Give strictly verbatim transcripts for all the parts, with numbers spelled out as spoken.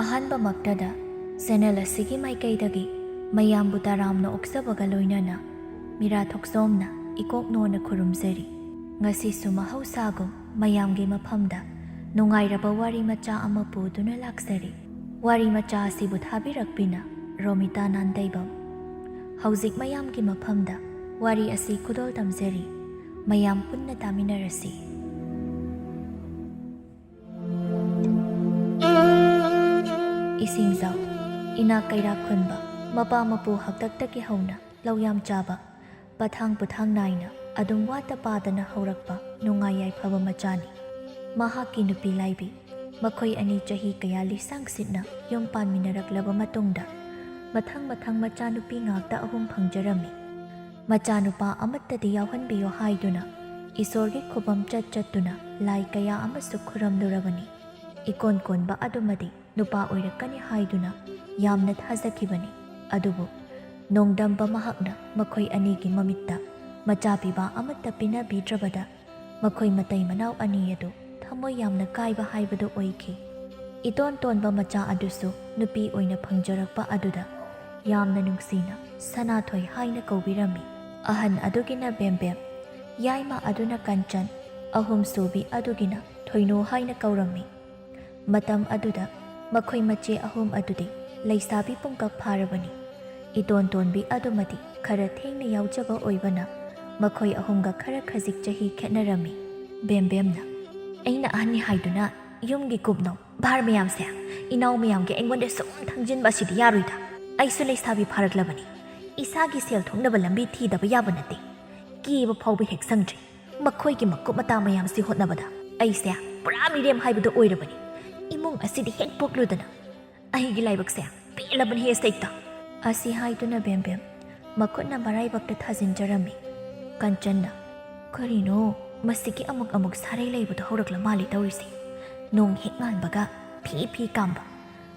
ꯑꯍꯥꯟꯕꯃꯛꯇꯗ channel ꯑꯁꯤꯒꯤ ꯃꯥꯏꯀꯩꯗꯒꯤ ꯃꯌꯥꯝꯕꯨ ꯇꯔꯥꯝꯅ ꯑꯣꯛꯆꯕꯒ ꯂꯣꯏꯅꯅ ꯃꯤꯔꯥ ꯊꯣꯛꯆꯣꯝꯅ ꯏꯀꯣꯛ ꯅꯣꯟꯅ ꯈꯨꯔꯨꯝꯖꯔꯤ꯫ ꯉꯁꯤꯁꯨ ꯃꯍꯧꯁꯥꯒꯨꯝ ꯃꯌꯥꯝꯒꯤ ꯃꯐꯝꯗ ꯅꯨꯡꯉꯥꯏꯔꯕ ꯋꯥꯔꯤ ꯃꯆꯥ ꯑꯃ ꯄꯨꯗꯨꯅ ꯂꯥꯛꯆꯔꯤ꯫ ꯋꯥꯔꯤ ꯃꯆꯥ ꯑꯁꯤꯕꯨ ꯊꯥꯕꯤꯔꯛꯄꯤꯅ ꯔꯣꯃꯤꯇꯥ ꯅꯥꯟꯗꯩꯕꯝ꯫ ꯍꯧꯖꯤꯛ ꯃꯌꯥꯝꯒꯤ ꯃꯐꯝꯗ ꯋꯥꯔꯤ ꯑꯁꯤ ꯈꯨꯗꯣꯜ ꯇꯝꯖꯔꯤ꯫ ꯃꯌꯥꯝ ꯄꯨꯟꯅ ꯇꯥꯃꯤꯟꯅꯔꯁꯤ꯫ ꯏꯁꯤꯡꯖꯥꯎ, ꯏꯅꯥꯛ ꯀꯩꯔꯥꯛ ꯈꯨꯟꯕ, ꯃꯄꯥ ꯃꯄꯨ ꯍꯥꯛꯇꯛꯇꯒꯤ ꯍꯧꯅ ꯂꯧ ꯌꯥꯝ ꯆꯥꯕ, ꯄꯊꯥꯡ ꯄꯨꯊꯥꯡ ꯅꯥꯏꯅ ꯑꯗꯨꯝ ꯋꯥꯠꯇ ꯄꯥꯗꯅ ꯍꯧꯔꯛꯄ ꯅꯨꯡꯉꯥꯏ ꯌꯥꯏꯐꯕ ꯃꯆꯥꯅꯤ꯫ ꯃꯍꯥꯛꯀꯤ ꯅꯨꯄꯤ ꯂꯥꯏꯕꯤ, ꯃꯈꯣꯏ ꯑꯅꯤ ꯆꯍꯤ ꯀꯌꯥ ꯂꯤꯁꯥꯡ ꯁꯤꯠꯅ ꯌꯨꯝ ꯄꯥꯟꯃꯤꯟꯅꯔꯛꯂꯕ ꯃꯇꯨꯡꯗ, ꯃꯊꯪ ꯃꯊꯪ ꯃꯆꯥꯅꯨꯄꯤ ꯉꯥꯛꯇ ꯑꯍꯨꯝ ꯐꯪꯖꯔꯝꯃꯤ꯫ ꯃꯆꯥꯅꯨꯄꯥ ꯑꯃꯠꯇꯗꯤ ꯌꯥꯎꯍꯟꯕꯤꯌꯨ ꯍꯥꯏꯗꯨꯅ ꯏꯁꯣꯔꯒꯤ ꯈꯨꯕꯝ ꯆꯠ ꯆꯠꯇꯨꯅ ꯂꯥꯏ ꯀꯌꯥ ꯑꯃꯁꯨ ꯈꯨꯔꯝꯂꯨꯔꯕꯅꯤ꯫ ꯏꯀꯣꯟ ꯀꯣꯟꯕ ꯑꯗꯨꯃꯗꯤ ꯅꯨꯄꯥ ꯑꯣꯏꯔꯛꯀꯅꯤ ꯍꯥꯏꯗꯨꯅ ꯌꯥꯝꯅ ꯊꯥꯖꯈꯤꯕꯅꯤ꯫ ꯑꯗꯨꯕꯨ ꯅꯣꯡꯗꯝꯕ ꯃꯍꯥꯛꯅ ꯃꯈꯣꯏ ꯑꯅꯤꯒꯤ ꯃꯃꯤꯠꯇ ꯃꯆꯥ ꯄꯤꯕ ꯑꯃꯠꯇ ꯄꯤꯅꯕꯤꯗ꯭ꯔꯕꯗ, ꯃꯈꯣꯏ ꯃꯇꯩ ꯃꯅꯥꯎ ꯑꯅꯤ ꯑꯗꯨ ꯊꯃꯣꯏ ꯌꯥꯝꯅ ꯀꯥꯏꯕ ꯍꯥꯏꯕꯗꯨ ꯑꯣꯏꯈꯤ꯫ ꯏꯇꯣꯟ ꯇꯣꯟꯕ ꯃꯆꯥ ꯑꯗꯨꯁꯨ ꯅꯨꯄꯤ ꯑꯣꯏꯅ ꯐꯪꯖꯔꯛꯄ ꯑꯗꯨꯗ ꯌꯥꯝꯅ ꯅꯨꯡꯁꯤꯅ ꯁꯅꯥꯊꯣꯏ ꯍꯥꯏꯅ ꯀꯧꯕꯤꯔꯝꯃꯤ꯫ ꯑꯍꯟ ꯑꯗꯨꯒꯤꯅ ꯕꯦꯝꯕꯦꯝ, ꯌꯥꯏꯃ ꯑꯗꯨꯅ ꯀꯟꯆꯟ, ꯑꯍꯨꯝꯁꯨꯕꯤ ꯑꯗꯨꯒꯤꯅ ꯊꯣꯏꯅꯨ ꯍꯥꯏꯅ ꯀꯧꯔꯝꯃꯤ꯫ ꯃꯇꯝ ꯑꯗꯨꯗ ꯃꯈꯣꯏ ꯃꯆꯦ ꯑꯍꯨꯝ ꯑꯗꯨꯗꯤ ꯂꯩꯁꯥꯕꯤ ꯄꯨꯡꯀꯛ ꯐꯥꯔꯕꯅꯤ꯫ ꯏꯇꯣꯟ ꯇꯣꯟꯕꯤ ꯑꯗꯨꯃꯗꯤ ꯈꯔ ꯊꯦꯡꯅ ꯌꯥꯎꯖꯕ ꯑꯣꯏꯕꯅ ꯃꯈꯣꯏ ꯑꯍꯨꯝꯒ ꯈꯔ ꯈꯖꯤꯛ ꯆꯍꯤ ꯈꯦꯠꯅꯔꯝꯃꯤ꯫ ꯕꯦꯝꯕꯦꯝꯅ, "ꯑꯩꯅ ꯑꯍꯟꯅꯤ ꯍꯥꯏꯗꯨꯅ ꯌꯨꯝꯒꯤ ꯀꯨꯞꯅꯣ ꯚꯥꯔ ꯃꯌꯥꯝꯁꯦ ꯏꯅꯥꯎ ꯃꯌꯥꯝꯒꯤ ꯑꯩꯉꯣꯟꯗ ꯁꯨꯝ ꯊꯪꯖꯤꯟꯕ ꯑꯁꯤꯗꯤ ꯌꯥꯔꯣꯏꯗ꯫ ꯑꯩꯁꯨ ꯂꯩꯁꯥꯕꯤ ꯐꯥꯔꯛꯂꯕꯅꯤ꯫ ꯏꯁꯥꯒꯤ ꯁꯦꯜ ꯊꯣꯛꯅꯕ ꯂꯝꯕꯤ ꯊꯤꯗꯕ ꯌꯥꯕ ꯅꯠꯇꯦ꯫ ꯀꯦꯕ ꯐꯥꯎꯕ ꯍꯦꯛ ꯁꯪꯗ꯭ꯔꯤ꯫ ꯃꯈꯣꯏꯒꯤ ꯃꯀꯨꯞ ꯃꯇꯥ ꯃꯌꯥꯝꯁꯤ ꯍꯣꯠꯅꯕꯗ ꯑꯩꯁꯦ ꯄꯨꯔꯥ ꯃꯤꯔꯦꯝ ꯍꯥꯏꯕꯗꯨ ꯑꯣꯏꯔꯕꯅꯤ꯫ ꯏꯃꯨꯡ ꯑꯁꯤꯗꯤ ꯍꯦꯛ ꯄꯣꯛꯂꯨꯗꯅ ꯑꯩꯒꯤ ꯂꯥꯏꯕꯛꯁꯦ ꯄꯦꯜꯂꯕꯅꯤ ꯍꯦ ꯁꯩꯇ!" ꯑꯁꯤ ꯍꯥꯏꯗꯨꯅ ꯕꯦꯝꯕꯦꯝ ꯃꯈꯨꯠꯅ ꯃꯔꯥꯏꯕꯛꯇ ꯊꯥꯖꯤꯟꯖꯔꯝꯃꯤ꯫ ꯀꯟꯆꯟꯅ, "ꯀꯔꯤꯅꯣ ꯃꯁꯤꯒꯤ ꯑꯃꯨꯛ ꯑꯃꯨꯛ ꯁꯥꯔꯩ ꯂꯩꯕꯗꯣ ꯍꯧꯔꯛꯂ ꯃꯥꯜꯂꯤ ꯇꯧꯔꯤꯁꯤ? ꯅꯣꯡ ꯍꯦꯛ ꯉꯥꯟꯕꯒ ꯐꯤ ꯐꯤ ꯀꯥꯝꯕ,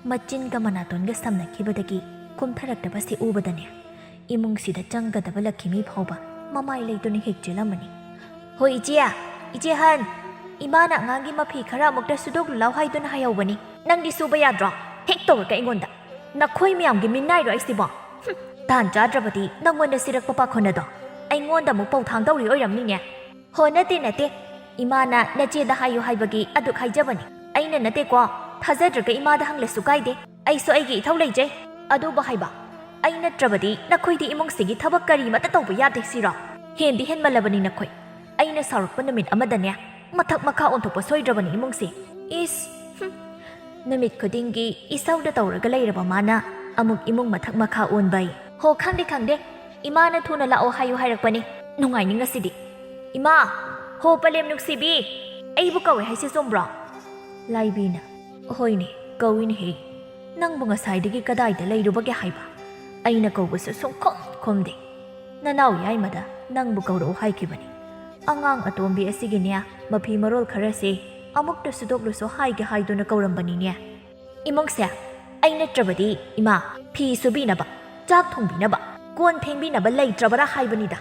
ꯃꯆꯤꯟꯒ ꯃꯅꯥꯇꯣꯟꯒ ꯁꯝꯅꯈꯤꯕꯗꯒꯤ ꯀꯨꯝꯊꯔꯛꯇꯕꯁꯤ ꯎꯕꯗꯅꯦ ꯏꯃꯨꯡꯁꯤꯗ ꯆꯪꯒꯗꯕ ꯂꯛꯈꯤꯃꯤ ꯐꯥꯎꯕ ꯃꯃꯥꯏ ꯂꯩꯗꯨꯅ ꯍꯦꯛ ꯆꯦꯜꯂꯝꯃꯅꯤ꯫ ꯍꯣꯏ ꯏꯆꯦ, ꯏꯆꯦ ꯍꯟ, ꯏꯃꯥꯅ ꯑꯉꯥꯡꯒꯤ ꯃꯐꯤ ꯈꯔ ꯑꯃꯨꯛꯇ ꯁꯨꯗꯣꯛꯂꯨ ꯂꯥꯎ ꯍꯥꯏꯗꯨꯅ ꯍꯥꯏꯍꯧꯕꯅꯤ꯫ ꯅꯪꯗꯤ ꯁꯨꯕ ꯌꯥꯗ꯭ꯔꯣ?" ꯍꯦꯛ ꯇꯧꯔꯒ ꯑꯩꯉꯣꯟꯗ꯫ ꯅꯈꯣꯏ ꯃꯌꯥꯝꯒꯤ ꯃꯤꯅꯥꯏꯔꯣ ꯑꯩꯁꯤꯕꯣ? ꯍꯨꯝ, ꯇꯥꯟ ꯆꯥꯗ꯭ꯔꯕꯗꯤ ꯅꯪꯉꯣꯟꯗ ꯁꯤꯔꯛꯄ ꯄꯥꯈꯣꯟ ꯑꯗꯣ ꯑꯩꯉꯣꯟꯗ ꯑꯃꯨꯛ ꯄꯧ ꯊꯥꯡꯗꯧꯔꯤ ꯑꯣꯏꯔꯝꯅꯤꯅꯦ꯫ ꯍꯣ, ꯅꯠꯇꯦ, ꯅꯠꯇꯦ꯫ ꯏꯃꯥꯅ ꯅꯆꯦꯗ ꯍꯥꯏꯌꯨ ꯍꯥꯏꯕꯒꯤ ꯑꯗꯨꯛ ꯍꯥꯏꯖꯕꯅꯤ꯫ ꯑꯩꯅ ꯅꯠꯇꯦꯀꯣ꯫ ꯊꯥꯖꯗ꯭ꯔꯒ ꯏꯃꯥꯗ ꯍꯪꯂꯁꯨ ꯀꯥꯏꯗꯦ꯫ ꯑꯩꯁꯨ ꯑꯩꯒꯤ ꯏꯊꯧ ꯂꯩꯖꯩ꯫ ꯑꯗꯨꯕꯨ ꯍꯥꯏꯕ, ꯑꯩ ꯅꯠꯇ꯭ꯔꯕꯗꯤ ꯅꯈꯣꯏꯗꯤ ꯏꯃꯨꯡꯁꯤꯒꯤ ꯊꯕꯛ ꯀꯔꯤꯃꯠꯇ ꯇꯧꯕ ꯌꯥꯗꯦ ꯁꯤꯔꯣ? ꯍꯦꯟꯗꯤ ꯍꯦꯟꯃꯜꯂꯕꯅꯤ ꯅꯈꯣꯏ꯫ ꯑꯩꯅ ꯁꯥꯎꯔꯛꯄ ꯅꯨꯃꯤꯠ ꯑꯃꯗꯅꯦ, ꯃꯊꯛ ꯃꯈꯥ ꯑꯣꯟꯊꯣꯛꯄ ꯁꯣꯏꯗ꯭ꯔꯕꯅꯤ ꯏꯃꯨꯡꯁꯦ꯫ ꯏꯁ, ꯍꯨꯝ꯫ ꯅꯨꯃꯤꯠ ꯈꯨꯗꯤꯡꯒꯤ ꯏꯁꯧꯗ ꯇꯧꯔꯒ ꯂꯩꯔꯕ ꯃꯥꯅ ꯑꯃꯨꯛ ꯏꯃꯨꯡ ꯃꯊꯛ ꯃꯈꯥ ꯑꯣꯟꯕ ꯑꯩ꯫ ꯍꯣ, ꯈꯪꯗꯦ, ꯈꯪꯗꯦ꯫ ꯏꯃꯥꯅ ꯊꯨꯅ ꯂꯥꯛꯑꯣ ꯍꯥꯏꯌꯨ ꯍꯥꯏꯔꯛꯄꯅꯤ꯫ ꯅꯨꯡꯉꯥꯏꯅꯤ ꯉꯁꯤꯗꯤ꯫ ꯏꯃꯥ! ꯍꯣ, ꯄꯂꯦꯝ ꯅꯨꯡꯁꯤꯕꯤ! ꯑꯩꯕꯨ ꯀꯧꯋꯦ ꯍꯥꯏꯁꯦ ꯆꯨꯝꯕ꯭ꯔꯣ? ꯂꯥꯏꯕꯤꯅ, ꯍꯣꯏꯅꯦ, ꯀꯧꯏꯅꯦꯍꯦ꯫ ꯅꯪꯕꯨ ꯉꯁꯥꯏꯗꯒꯤ ꯀꯗꯥꯏꯗ ꯂꯩꯔꯨꯕꯒꯦ ꯍꯥꯏꯕ? ꯑꯩꯅ ꯀꯧꯕꯁꯨ ꯁꯨꯡꯈꯨꯝ ꯈꯨꯝꯗꯦ꯫ ꯅꯅꯥꯎ ꯌꯥꯏꯃꯗ ꯅꯪꯕꯨ ꯀꯧꯔꯛꯎ ꯍꯥꯏꯈꯤꯕꯅꯤ꯫ ꯑꯉꯥꯡ ꯑꯇꯣꯝꯕꯤ ꯑꯁꯤꯒꯤꯅꯦ, ꯃꯐꯤ ꯃꯔꯣꯜ ꯈꯔꯁꯦ ꯑꯃꯨꯛꯇ ꯁꯨꯗꯣꯛꯂꯨꯁꯣ ꯍꯥꯏꯒꯦ ꯍꯥꯏꯗꯨꯅ ꯀꯧꯔꯝꯕꯅꯤꯅꯦ꯫ ꯏꯃꯨꯡꯁꯦ ꯑꯩ ꯅꯠꯇ꯭ꯔꯕꯗꯤ, ꯏꯃꯥ, ꯐꯤ ꯁꯨꯕꯤꯅꯕ, ꯆꯥꯛ ꯊꯣꯡꯕꯤꯅꯕ, ꯀꯣꯟ ꯐꯦꯡꯕꯤꯅꯕ ꯂꯩꯇ꯭ꯔꯕꯔꯥ ꯍꯥꯏꯕꯅꯤꯗ꯫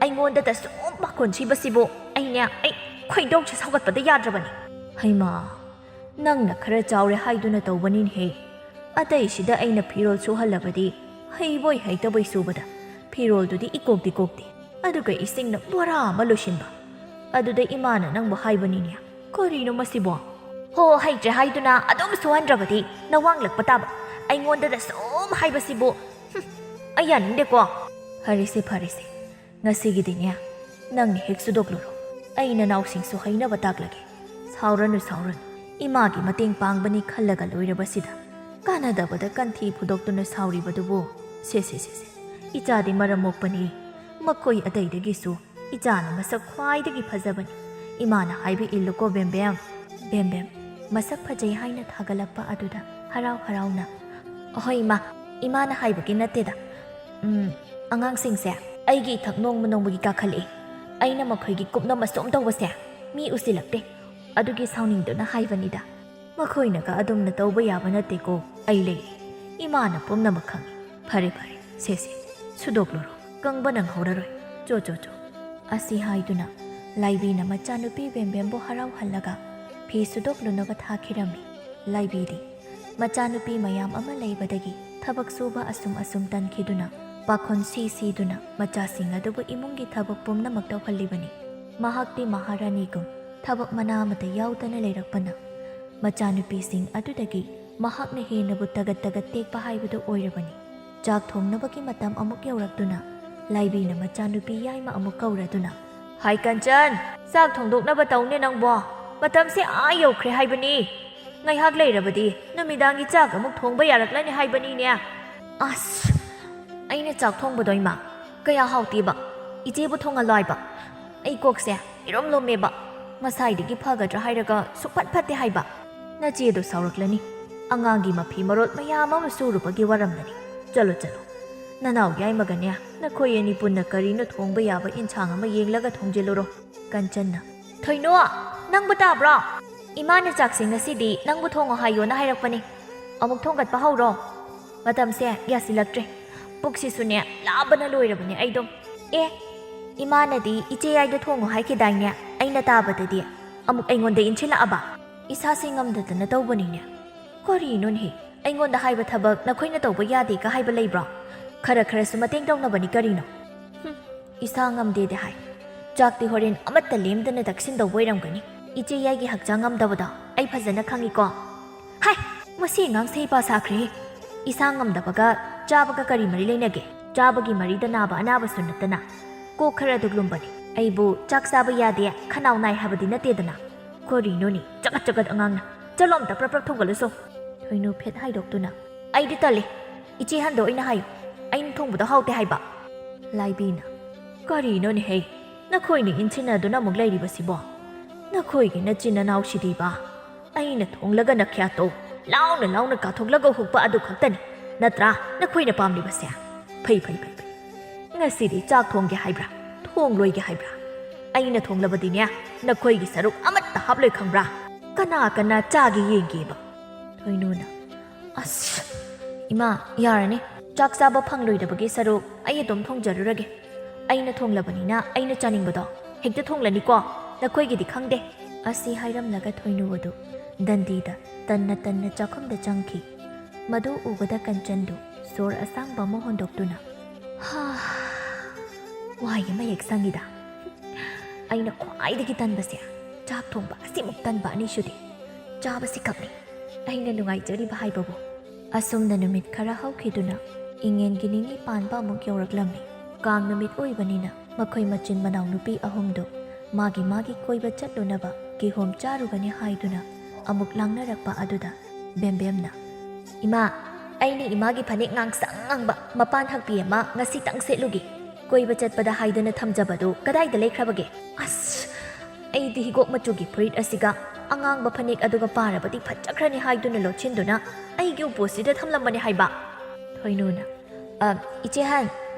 ꯑꯩꯉꯣꯟꯗꯗ ꯁꯨꯝ ꯄꯥꯈꯣꯟ ꯁꯤꯕꯁꯤꯕꯨ ꯑꯩꯅꯦ, ꯑꯩ ꯈꯣꯏꯗꯧꯁꯦ ꯁꯥꯎꯒꯠꯄꯗ ꯌꯥꯗ꯭ꯔꯕꯅꯤ꯫ ꯍꯩꯃꯥ, ꯅꯪꯅ ꯈꯔ ꯆꯥꯎꯔꯦ ꯍꯥꯏꯗꯨꯅ ꯇꯧꯕꯅꯤꯅꯦꯍꯦ꯫ ꯑꯇꯩꯁꯤꯗ ꯑꯩꯅ ꯐꯤꯔꯣꯜ ꯁꯨꯍꯜꯂꯕꯗꯤ ꯍꯩꯕꯣꯏ ꯍꯩꯇꯕꯣꯏ ꯁꯨꯕꯗ ꯐꯤꯔꯣꯜꯗꯨꯗꯤ ꯏꯀꯣꯛꯇꯤ ꯀꯣꯛꯇꯦ꯫ ꯑꯗꯨꯒ ꯏꯁꯤꯡꯅ ꯕꯣꯔꯥ ꯑꯃ ꯂꯣꯏꯁꯤꯟꯕ꯫ ꯑꯗꯨꯗ ꯏꯃꯥꯅ ꯅꯪꯕꯨ ꯍꯥꯏꯕꯅꯤꯅꯦ꯫ ꯀꯔꯤꯅꯣ ꯃꯁꯤꯕꯣ? ꯍꯣ, ꯍꯩꯇ꯭ꯔꯦ ꯍꯥꯏꯗꯨꯅ ꯑꯗꯨꯝ ꯁꯨꯍꯟꯗ꯭ꯔꯕꯗꯤ ꯅꯋꯥꯡꯂꯛꯄ ꯇꯥꯕ꯫ ꯑꯩꯉꯣꯟꯗꯗ ꯁꯨꯝ ꯍꯥꯏꯕꯁꯤꯕꯨ꯫ ꯍꯨꯝ, ꯑꯩ ꯌꯥꯅꯤꯡꯗꯦꯀꯣ꯫ ꯐꯔꯦꯁꯦ, ꯐꯔꯦꯁꯦ꯫ ꯉꯁꯤꯒꯤꯗꯤꯅꯦ, ꯅꯪꯅ ꯍꯦꯛ ꯁꯨꯗꯣꯛꯂꯨꯔꯣ꯫ ꯑꯩ ꯅꯅꯥꯎꯁꯤꯡꯁꯨ ꯍꯩꯅꯕ ꯇꯥꯛꯂꯒꯦ꯫ ꯁꯥꯎꯔꯅꯨ, ꯁꯥꯎꯔꯅꯨ꯫ ꯏꯃꯥꯒꯤ ꯃꯇꯦꯡ ꯄꯥꯡꯕꯅꯤ ꯈꯜꯂꯒ ꯂꯣꯏꯔꯕꯁꯤꯗ ꯀꯥꯟꯅꯗꯕꯗ ꯀꯟꯊꯤ ꯐꯨꯗꯣꯛꯇꯨꯅ ꯁꯥꯎꯔꯤꯕꯗꯨꯕꯨ꯫ ꯁꯦ, ꯁꯦ, ꯁꯦ, ꯁꯦ꯫ ꯏꯆꯥꯗꯤ ꯃꯔꯝ ꯃꯣꯛꯄꯅꯤ꯫ ꯃꯈꯣꯏ ꯑꯇꯩꯗꯒꯤꯁꯨ ꯏꯆꯥꯅ ꯃꯁꯛ ꯈ꯭ꯋꯥꯏꯗꯒꯤ ꯐꯖꯕꯅꯤ꯫ ꯏꯃꯥꯅ ꯍꯥꯏꯕ ꯏꯜꯂꯨꯀꯣ, ꯕꯦꯝꯕꯦꯝ꯫ ꯕꯦꯝꯕꯦꯝ ꯃꯁꯛ ꯐꯖꯩ ꯍꯥꯏꯅ ꯊꯥꯒꯠꯂꯛꯄ ꯑꯗꯨꯗ ꯍꯔꯥꯎ ꯍꯔꯥꯎꯅ, "ꯑꯍꯣꯏ ꯏꯃꯥ, ꯏꯃꯥꯅ ꯍꯥꯏꯕꯒꯤ ꯅꯠꯇꯦꯗ꯫ ꯎꯝ, ꯑꯉꯥꯡꯁꯤꯡꯁꯦ ꯑꯩꯒꯤ ꯏꯊꯛ ꯅꯣꯡꯃ ꯅꯣꯡꯃꯒꯤ ꯀꯥꯈꯠꯂꯛꯏ꯫ ꯑꯩꯅ ꯃꯈꯣꯏꯒꯤ ꯀꯨꯞꯅꯣꯝ ꯑꯁꯨꯝ ꯇꯧꯕꯁꯦ ꯃꯤ ꯎꯁꯤꯜꯂꯛꯇꯦ꯫ ꯑꯗꯨꯒꯤ ꯁꯥꯎꯅꯤꯡꯗꯨꯅ ꯍꯥꯏꯕꯅꯤꯗ꯫ ꯃꯈꯣꯏꯅꯒ ꯑꯗꯨꯝꯅ ꯇꯧꯕ ꯌꯥꯕ ꯅꯠꯇꯦꯀꯣ꯫ ꯑꯩ ꯂꯩꯔꯤ꯫ ꯏꯃꯥꯅ ꯄꯨꯝꯅꯃꯛ ꯈꯪꯏ꯫ ꯐꯔꯦ, ꯐꯔꯦ, ꯁꯦ, ꯁꯦ, ꯁꯨꯗꯣꯛꯂꯨꯔꯣ꯫ ꯀꯪꯕ ꯅꯪꯍꯧꯔꯔꯣꯏ꯫ ꯆꯣ, ꯆꯣ, ꯆꯣ꯫" ꯑꯁꯤ ꯍꯥꯏꯗꯨꯅ ꯂꯥꯏꯕꯤꯅ ꯃꯆꯥꯅꯨꯄꯤ ꯕꯦꯝꯕꯦꯝꯕꯨ ꯍꯔꯥꯎꯍꯜꯂꯒ ꯐꯤ ꯁꯨꯗꯣꯛꯂꯨꯅꯕ ꯊꯥꯈꯤꯔꯝꯃꯤ꯫ ꯂꯥꯏꯕꯤꯗꯤ ꯃꯆꯥꯅꯨꯄꯤ ꯃꯌꯥꯝ ꯑꯃ ꯂꯩꯕꯗꯒꯤ ꯊꯕꯛ ꯁꯨꯕ ꯑꯁꯨꯝ ꯑꯁꯨꯝ ꯇꯟꯈꯤꯗꯨꯅ, ꯄꯥꯈꯣꯟ ꯁꯤ ꯁꯤꯗꯨꯅ ꯃꯆꯥꯁꯤꯡ ꯑꯗꯨꯕꯨ ꯏꯃꯨꯡꯒꯤ ꯊꯕꯛ ꯄꯨꯝꯅꯃꯛ ꯇꯧꯍꯜꯂꯤꯕꯅꯤ꯫ ꯃꯍꯥꯛꯇꯤ ꯃꯍꯥꯔꯥꯅꯤꯒꯨꯝ ꯊꯕꯛ ꯃꯅꯥ ꯑꯃꯠꯇ ꯌꯥꯎꯗꯅ ꯂꯩꯔꯛꯄꯅ, ꯃꯆꯥꯅꯨꯄꯤꯁꯤꯡ ꯑꯗꯨꯗꯒꯤ ꯃꯍꯥꯛꯅ ꯍꯦꯟꯅꯕꯨ ꯇꯒꯠ ꯇꯒꯠ ꯇꯦꯛꯄ ꯍꯥꯏꯕꯗꯨ ꯑꯣꯏꯔꯕꯅꯤ꯫ ꯆꯥꯛ ꯊꯣꯡꯅꯕꯒꯤ ꯃꯇꯝ ꯑꯃꯨꯛ ꯌꯧꯔꯛꯇꯨꯅ, ꯂꯥꯏꯕꯤꯅ ꯃꯆꯥꯅꯨꯄꯤ ꯌꯥꯏꯃ ꯑꯃꯨꯛ ꯀꯧꯔꯗꯨꯅ, "ꯍꯥꯏ ꯀꯟꯆꯟ, ꯆꯥꯛ ꯊꯣꯡꯗꯣꯛꯅꯕ ꯇꯧꯅꯦ ꯅꯪꯕꯣ꯫ ꯃꯇꯝꯁꯦ ꯑꯥ ꯌꯧꯈ꯭ꯔꯦ ꯍꯥꯏꯕꯅꯤ꯫ ꯉꯥꯏꯍꯥꯛ ꯂꯩꯔꯕꯗꯤ ꯅꯨꯃꯤꯗꯥꯡꯒꯤ ꯆꯥꯛ ꯑꯃꯨꯛ ꯊꯣꯡꯕ ꯌꯥꯔꯛꯂꯅꯤ ꯍꯥꯏꯕꯅꯤꯅꯦ꯫" "ꯑꯁ, ꯑꯩꯅ ꯆꯥꯛ ꯊꯣꯡꯕꯗꯣ ꯏꯃꯥ, ꯀꯌꯥ ꯍꯥꯎꯇꯦꯕ꯫ ꯏꯆꯦꯕꯨ ꯊꯣꯡꯍꯜꯂꯣ ꯍꯥꯏꯕ꯫ ꯑꯩ ꯀꯣꯛꯁꯦ ꯏꯔꯣꯝ ꯂꯣꯝꯃꯦꯕ꯫ ꯉꯁꯥꯏꯗꯒꯤ ꯐꯒꯗ꯭ꯔꯥ ꯍꯥꯏꯔꯒ ꯁꯨꯛꯐꯠ ꯐꯠꯇꯦ ꯍꯥꯏꯕ꯫ ꯅꯆꯦꯗꯣ ꯁꯥꯎꯔꯛꯂꯅꯤ꯫ ꯑꯉꯥꯡꯒꯤ ꯃꯐꯤ ꯃꯔꯣꯜ ꯃꯌꯥꯝ ꯑꯃ ꯁꯨꯔꯨꯕꯒꯤ ꯋꯥꯔꯝꯂꯅꯤ꯫ ꯆꯠꯂꯣ, ꯆꯠꯂꯣ꯫ ꯅꯅꯥꯎ ꯌꯥꯏꯃꯒꯅꯦ, ꯅꯈꯣꯏ ꯑꯅꯤ ꯄꯨꯟꯅ ꯀꯔꯤꯅꯣ ꯊꯣꯡꯕ ꯌꯥꯕ ꯏꯟꯁꯥꯡ ꯑꯃ ꯌꯦꯡꯂꯒ ꯊꯣꯡꯖꯤꯜꯂꯨꯔꯣ꯫" ꯀꯟꯆꯟꯅ, "ꯊꯣꯏꯅꯣ, ꯅꯪꯕꯨ ꯇꯥꯕ꯭ꯔꯣ? ꯏꯃꯥꯅ ꯆꯥꯛꯁꯦ ꯉꯁꯤꯗꯤ ꯅꯪꯕꯨ ꯊꯣꯡꯉꯣ ꯍꯥꯏꯌꯣꯅ ꯍꯥꯏꯔꯛꯄꯅꯦ꯫ ꯑꯃꯨꯛ ꯊꯣꯡꯒꯠꯄ ꯍꯧꯔꯣ꯫ ꯃꯇꯝꯁꯦ ꯌꯥꯁꯤꯜꯂꯛꯇ꯭ꯔꯦ꯫ ꯄꯨꯛꯁꯤꯁꯨꯅꯦ ꯂꯥꯕꯅ ꯂꯣꯏꯔꯕꯅꯦ ꯑꯩꯗꯣ꯫ ꯑꯦ, ꯏꯃꯥꯅꯗꯤ ꯏꯆꯦ ꯌꯥꯏꯗ ꯊꯣꯡꯉꯣ ꯍꯥꯏꯈꯤꯗꯥꯏꯅꯦ? ꯑꯩꯅ ꯇꯥꯕꯗꯗꯤ ꯑꯃꯨꯛ ꯑꯩꯉꯣꯟꯗ ꯏꯟꯁꯤꯜꯂꯛꯑꯕ? ꯏꯁꯥꯁꯦ ꯉꯝꯗꯗꯅ ꯇꯧꯕꯅꯤꯅꯦ꯫ ꯀꯔꯤꯅꯣꯅꯦꯍꯦ? ꯑꯩꯉꯣꯟꯗ ꯍꯥꯏꯕ ꯊꯕꯛ ꯅꯈꯣꯏꯅ ꯇꯧꯕ ꯌꯥꯗꯦꯒ ꯍꯥꯏꯕ ꯂꯩꯕ꯭ꯔꯣ? ꯈꯔ ꯈꯔꯁꯨ ꯃꯇꯦꯡ ꯇꯧꯅꯕꯅꯤ ꯀꯔꯤꯅꯣ?" ꯍꯨꯝ, ꯏꯁꯥ ꯉꯝꯗꯦꯗꯤ ꯍꯥꯏ꯫ ꯆꯥꯛꯇꯤ ꯍꯣꯔꯦꯟ ꯑꯃꯠꯇ ꯂꯦꯝꯗꯅ ꯇꯛꯁꯤꯟꯗꯧꯕ ꯑꯣꯏꯔꯝꯒꯅꯤ꯫ ꯏꯆꯦ ꯌꯥꯏꯒꯤ ꯍꯛꯆꯥꯡ ꯉꯝꯗꯕꯗꯣ ꯑꯩ ꯐꯖꯅ ꯈꯪꯉꯤꯀꯣ꯫ ꯍꯥꯏ, ꯃꯁꯤ ꯑꯉꯥꯡꯁꯦ ꯍꯩꯄꯥ ꯁꯥꯈ꯭ꯔꯦꯍꯦ꯫ ꯏꯁꯥ ꯉꯝꯗꯕꯒ ꯆꯥꯕꯒ ꯀꯔꯤ ꯃꯔꯤ ꯂꯩꯅꯒꯦ? ꯆꯥꯕꯒꯤ ꯃꯔꯤꯗ ꯅꯥꯕ ꯑꯅꯥꯕꯁꯨ ꯅꯠꯇꯅ꯫ ꯀꯣꯛ ꯈꯔ ꯑꯗꯨꯛ ꯂꯨꯝꯕꯅꯤ꯫ ꯑꯩꯕꯨ ꯆꯥꯛ ꯆꯥꯕ ꯌꯥꯗꯦ, ꯈꯅꯥꯎ ꯅꯥꯏ ꯍꯥꯏꯕꯗꯤ ꯅꯠꯇꯦꯗꯅ꯫ ꯀꯔꯤꯅꯣꯅꯦ, ꯆꯒꯠ ꯆꯒꯠ ꯑꯉꯥꯡꯅ꯫ ꯆꯠꯂꯣ ꯑꯝꯇ ꯄ꯭ꯔꯞ ꯄ꯭ꯔꯞ ꯊꯣꯡꯒꯠꯂꯨꯆꯣ꯫ ꯊꯣꯏꯅꯨ ꯐꯦꯠ ꯍꯥꯏꯗꯣꯛꯇꯨꯅ, "ꯑꯩꯗꯤ ꯇꯜꯂꯦ꯫ ꯏꯆꯦ ꯍꯟꯗ ꯑꯣꯏꯅ ꯍꯥꯏꯌꯨ꯫ ꯑꯩꯅ ꯊꯣꯡꯕꯗꯣ ꯍꯥꯎꯇꯦ ꯍꯥꯏꯕ꯫" ꯂꯥꯏꯕꯤꯅ, "ꯀꯔꯤꯅꯣꯅꯦꯍꯦ? ꯅꯈꯣꯏꯅ ꯏꯟꯁꯤꯟꯅꯗꯨꯅ ꯑꯃꯨꯛ ꯂꯩꯔꯤꯕꯁꯤꯕꯣ? ꯅꯈꯣꯏꯒꯤ ꯅꯆꯤꯟ ꯅꯅꯥꯎꯁꯤꯗꯤꯕ? ꯑꯩꯅ ꯊꯣꯡꯂꯒ ꯅꯈ꯭ꯌꯥꯠꯇꯣ ꯂꯥꯎꯅ ꯂꯥꯎꯅ ꯀꯥꯊꯣꯛꯂꯒ ꯍꯨꯛꯄ ꯑꯗꯨ ꯈꯛꯇꯅꯤ ꯅꯠꯇ꯭ꯔꯥ ꯅꯈꯣꯏꯅ ꯄꯥꯝꯂꯤꯕꯁꯦ? ꯐꯩ, ꯐꯩ, ꯐꯩ, ꯐꯩ꯫ ꯉꯁꯤꯗꯤ ꯆꯥꯛ ꯊꯣꯡꯒꯦ ꯍꯥꯏꯕ꯭ꯔꯥ? ꯊꯣꯡꯂꯣꯏꯒꯦ ꯍꯥꯏꯕ꯭ꯔꯥ? ꯑꯩꯅ ꯊꯣꯡꯂꯕꯗꯤꯅꯦ, ꯅꯈꯣꯏꯒꯤ ꯁꯔꯨꯛ ꯑꯃꯠꯇ ꯍꯥꯞꯂꯣꯏ ꯈꯪꯕ꯭ꯔꯥ? ꯀꯅꯥ ꯀꯅꯥ ꯆꯥꯒꯦ ꯌꯦꯡꯒꯦꯕ꯫" ꯊꯣꯏꯅꯨꯅ, "ꯑꯁ, ꯏꯃꯥ, ꯌꯥꯔꯅꯤ꯫ ꯆꯥꯛ ꯆꯥꯕ ꯐꯪꯂꯣꯏꯗꯕꯒꯤ ꯁꯔꯨꯛ ꯑꯩ ꯑꯗꯨꯝ ꯊꯣꯡꯖꯔꯨꯔꯒꯦ꯫ ꯑꯩꯅ ꯊꯣꯡꯂꯕꯅꯤꯅ ꯑꯩꯅ ꯆꯥꯅꯤꯡꯕꯗꯣ ꯍꯦꯛꯇ ꯊꯣꯡꯂꯅꯤꯀꯣ꯫ ꯅꯈꯣꯏꯒꯤꯗꯤ ꯈꯪꯗꯦ꯫" ꯑꯁꯤ ꯍꯥꯏꯔꯝꯂꯒ ꯊꯣꯏꯅꯨ ꯑꯗꯨ ꯗꯟꯗꯤꯗ ꯇꯟꯅ ꯇꯟꯅ ꯆꯥꯛꯈꯨꯝꯗ ꯆꯪꯈꯤ꯫ ꯃꯗꯨ ꯎꯕꯗ ꯀꯟꯆꯟꯗꯨ ꯁꯣꯔ ꯑꯁꯥꯡꯕ ꯑꯃ ꯍꯣꯟꯗꯣꯛꯇꯨꯅ, "ꯍꯥ, ꯋꯥꯍꯩ ꯑꯃ ꯍꯦꯛ ꯁꯪꯉꯤꯗ꯫ ꯑꯩꯅ ꯈ꯭ꯋꯥꯏꯗꯒꯤ ꯇꯟꯕꯁꯦ ꯆꯥꯛ ꯊꯣꯡꯕ ꯑꯁꯤꯃꯨꯛ ꯇꯟꯕ ꯑꯅꯤꯁꯨꯗꯤ꯫ ꯆꯥꯕꯁꯤ ꯈꯛꯅꯤ ꯑꯩꯅ ꯅꯨꯡꯉꯥꯏꯖꯔꯤꯕ ꯍꯥꯏꯕꯕꯨ꯫" ꯑꯁꯨꯝꯅ ꯅꯨꯃꯤꯠ ꯈꯔ ꯍꯧꯈꯤꯗꯨꯅ ꯏꯉꯦꯟꯒꯤ ꯅꯤꯅꯤ ꯄꯥꯟꯕ ꯑꯃꯨꯛ ꯌꯧꯔꯛꯂꯝꯃꯤ꯫ ꯀꯥꯡ ꯅꯨꯃꯤꯠ ꯑꯣꯏꯕꯅꯤꯅ ꯃꯈꯣꯏ ꯃꯆꯤꯟ ꯃꯅꯥꯎ ꯅꯨꯄꯤ ꯑꯍꯨꯝꯗꯨ ꯃꯥꯒꯤ ꯃꯥꯒꯤ ꯀꯣꯏꯕ ꯆꯠꯂꯨꯅꯕ ꯀꯤꯍꯣꯝ ꯆꯥꯔꯨꯒꯅꯤ ꯍꯥꯏꯗꯨꯅ ꯑꯃꯨꯛ ꯂꯥꯡꯅꯔꯛꯄ ꯑꯗꯨꯗ ꯕꯦꯝꯕꯦꯝꯅ, "ꯏꯃꯥ, ꯑꯩꯅ ꯏꯃꯥꯒꯤ ꯐꯅꯦꯛ ꯉꯥꯡꯁꯪ ꯉꯥꯡꯕ ꯃꯄꯥꯟ ꯍꯛꯄꯤ ꯑꯃ ꯉꯁꯤꯇꯪ ꯁꯦꯠꯂꯨꯒꯦ꯫ ꯀꯣꯏꯕ ꯆꯠꯄꯗ ꯍꯥꯏꯗꯅ ꯊꯝꯖꯕꯗꯨ ꯀꯗꯥꯏꯗ ꯂꯩꯈ꯭ꯔꯕꯒꯦ?" "ꯑꯁ, ꯑꯩꯗꯤ ꯍꯤꯒꯣꯛ ꯃꯆꯨꯒꯤ ꯐꯨꯔꯤꯠ ꯑꯁꯤꯒ ꯑꯉꯥꯡꯕ ꯐꯅꯦꯛ ꯑꯗꯨꯒ ꯄꯥꯔꯕꯗꯤ ꯐꯖꯈ꯭ꯔꯅꯤ ꯍꯥꯏꯗꯨꯅ ꯂꯣꯠꯁꯤꯟꯗꯨꯅ ꯑꯩꯒꯤ ꯎꯄꯨꯁꯤꯗ ꯊꯝꯂꯝꯕꯅꯤ ꯍꯥꯏꯕ꯫" ꯊꯣꯏꯅꯨꯅ, "ꯑ, ꯏꯆꯦ ꯍꯟ,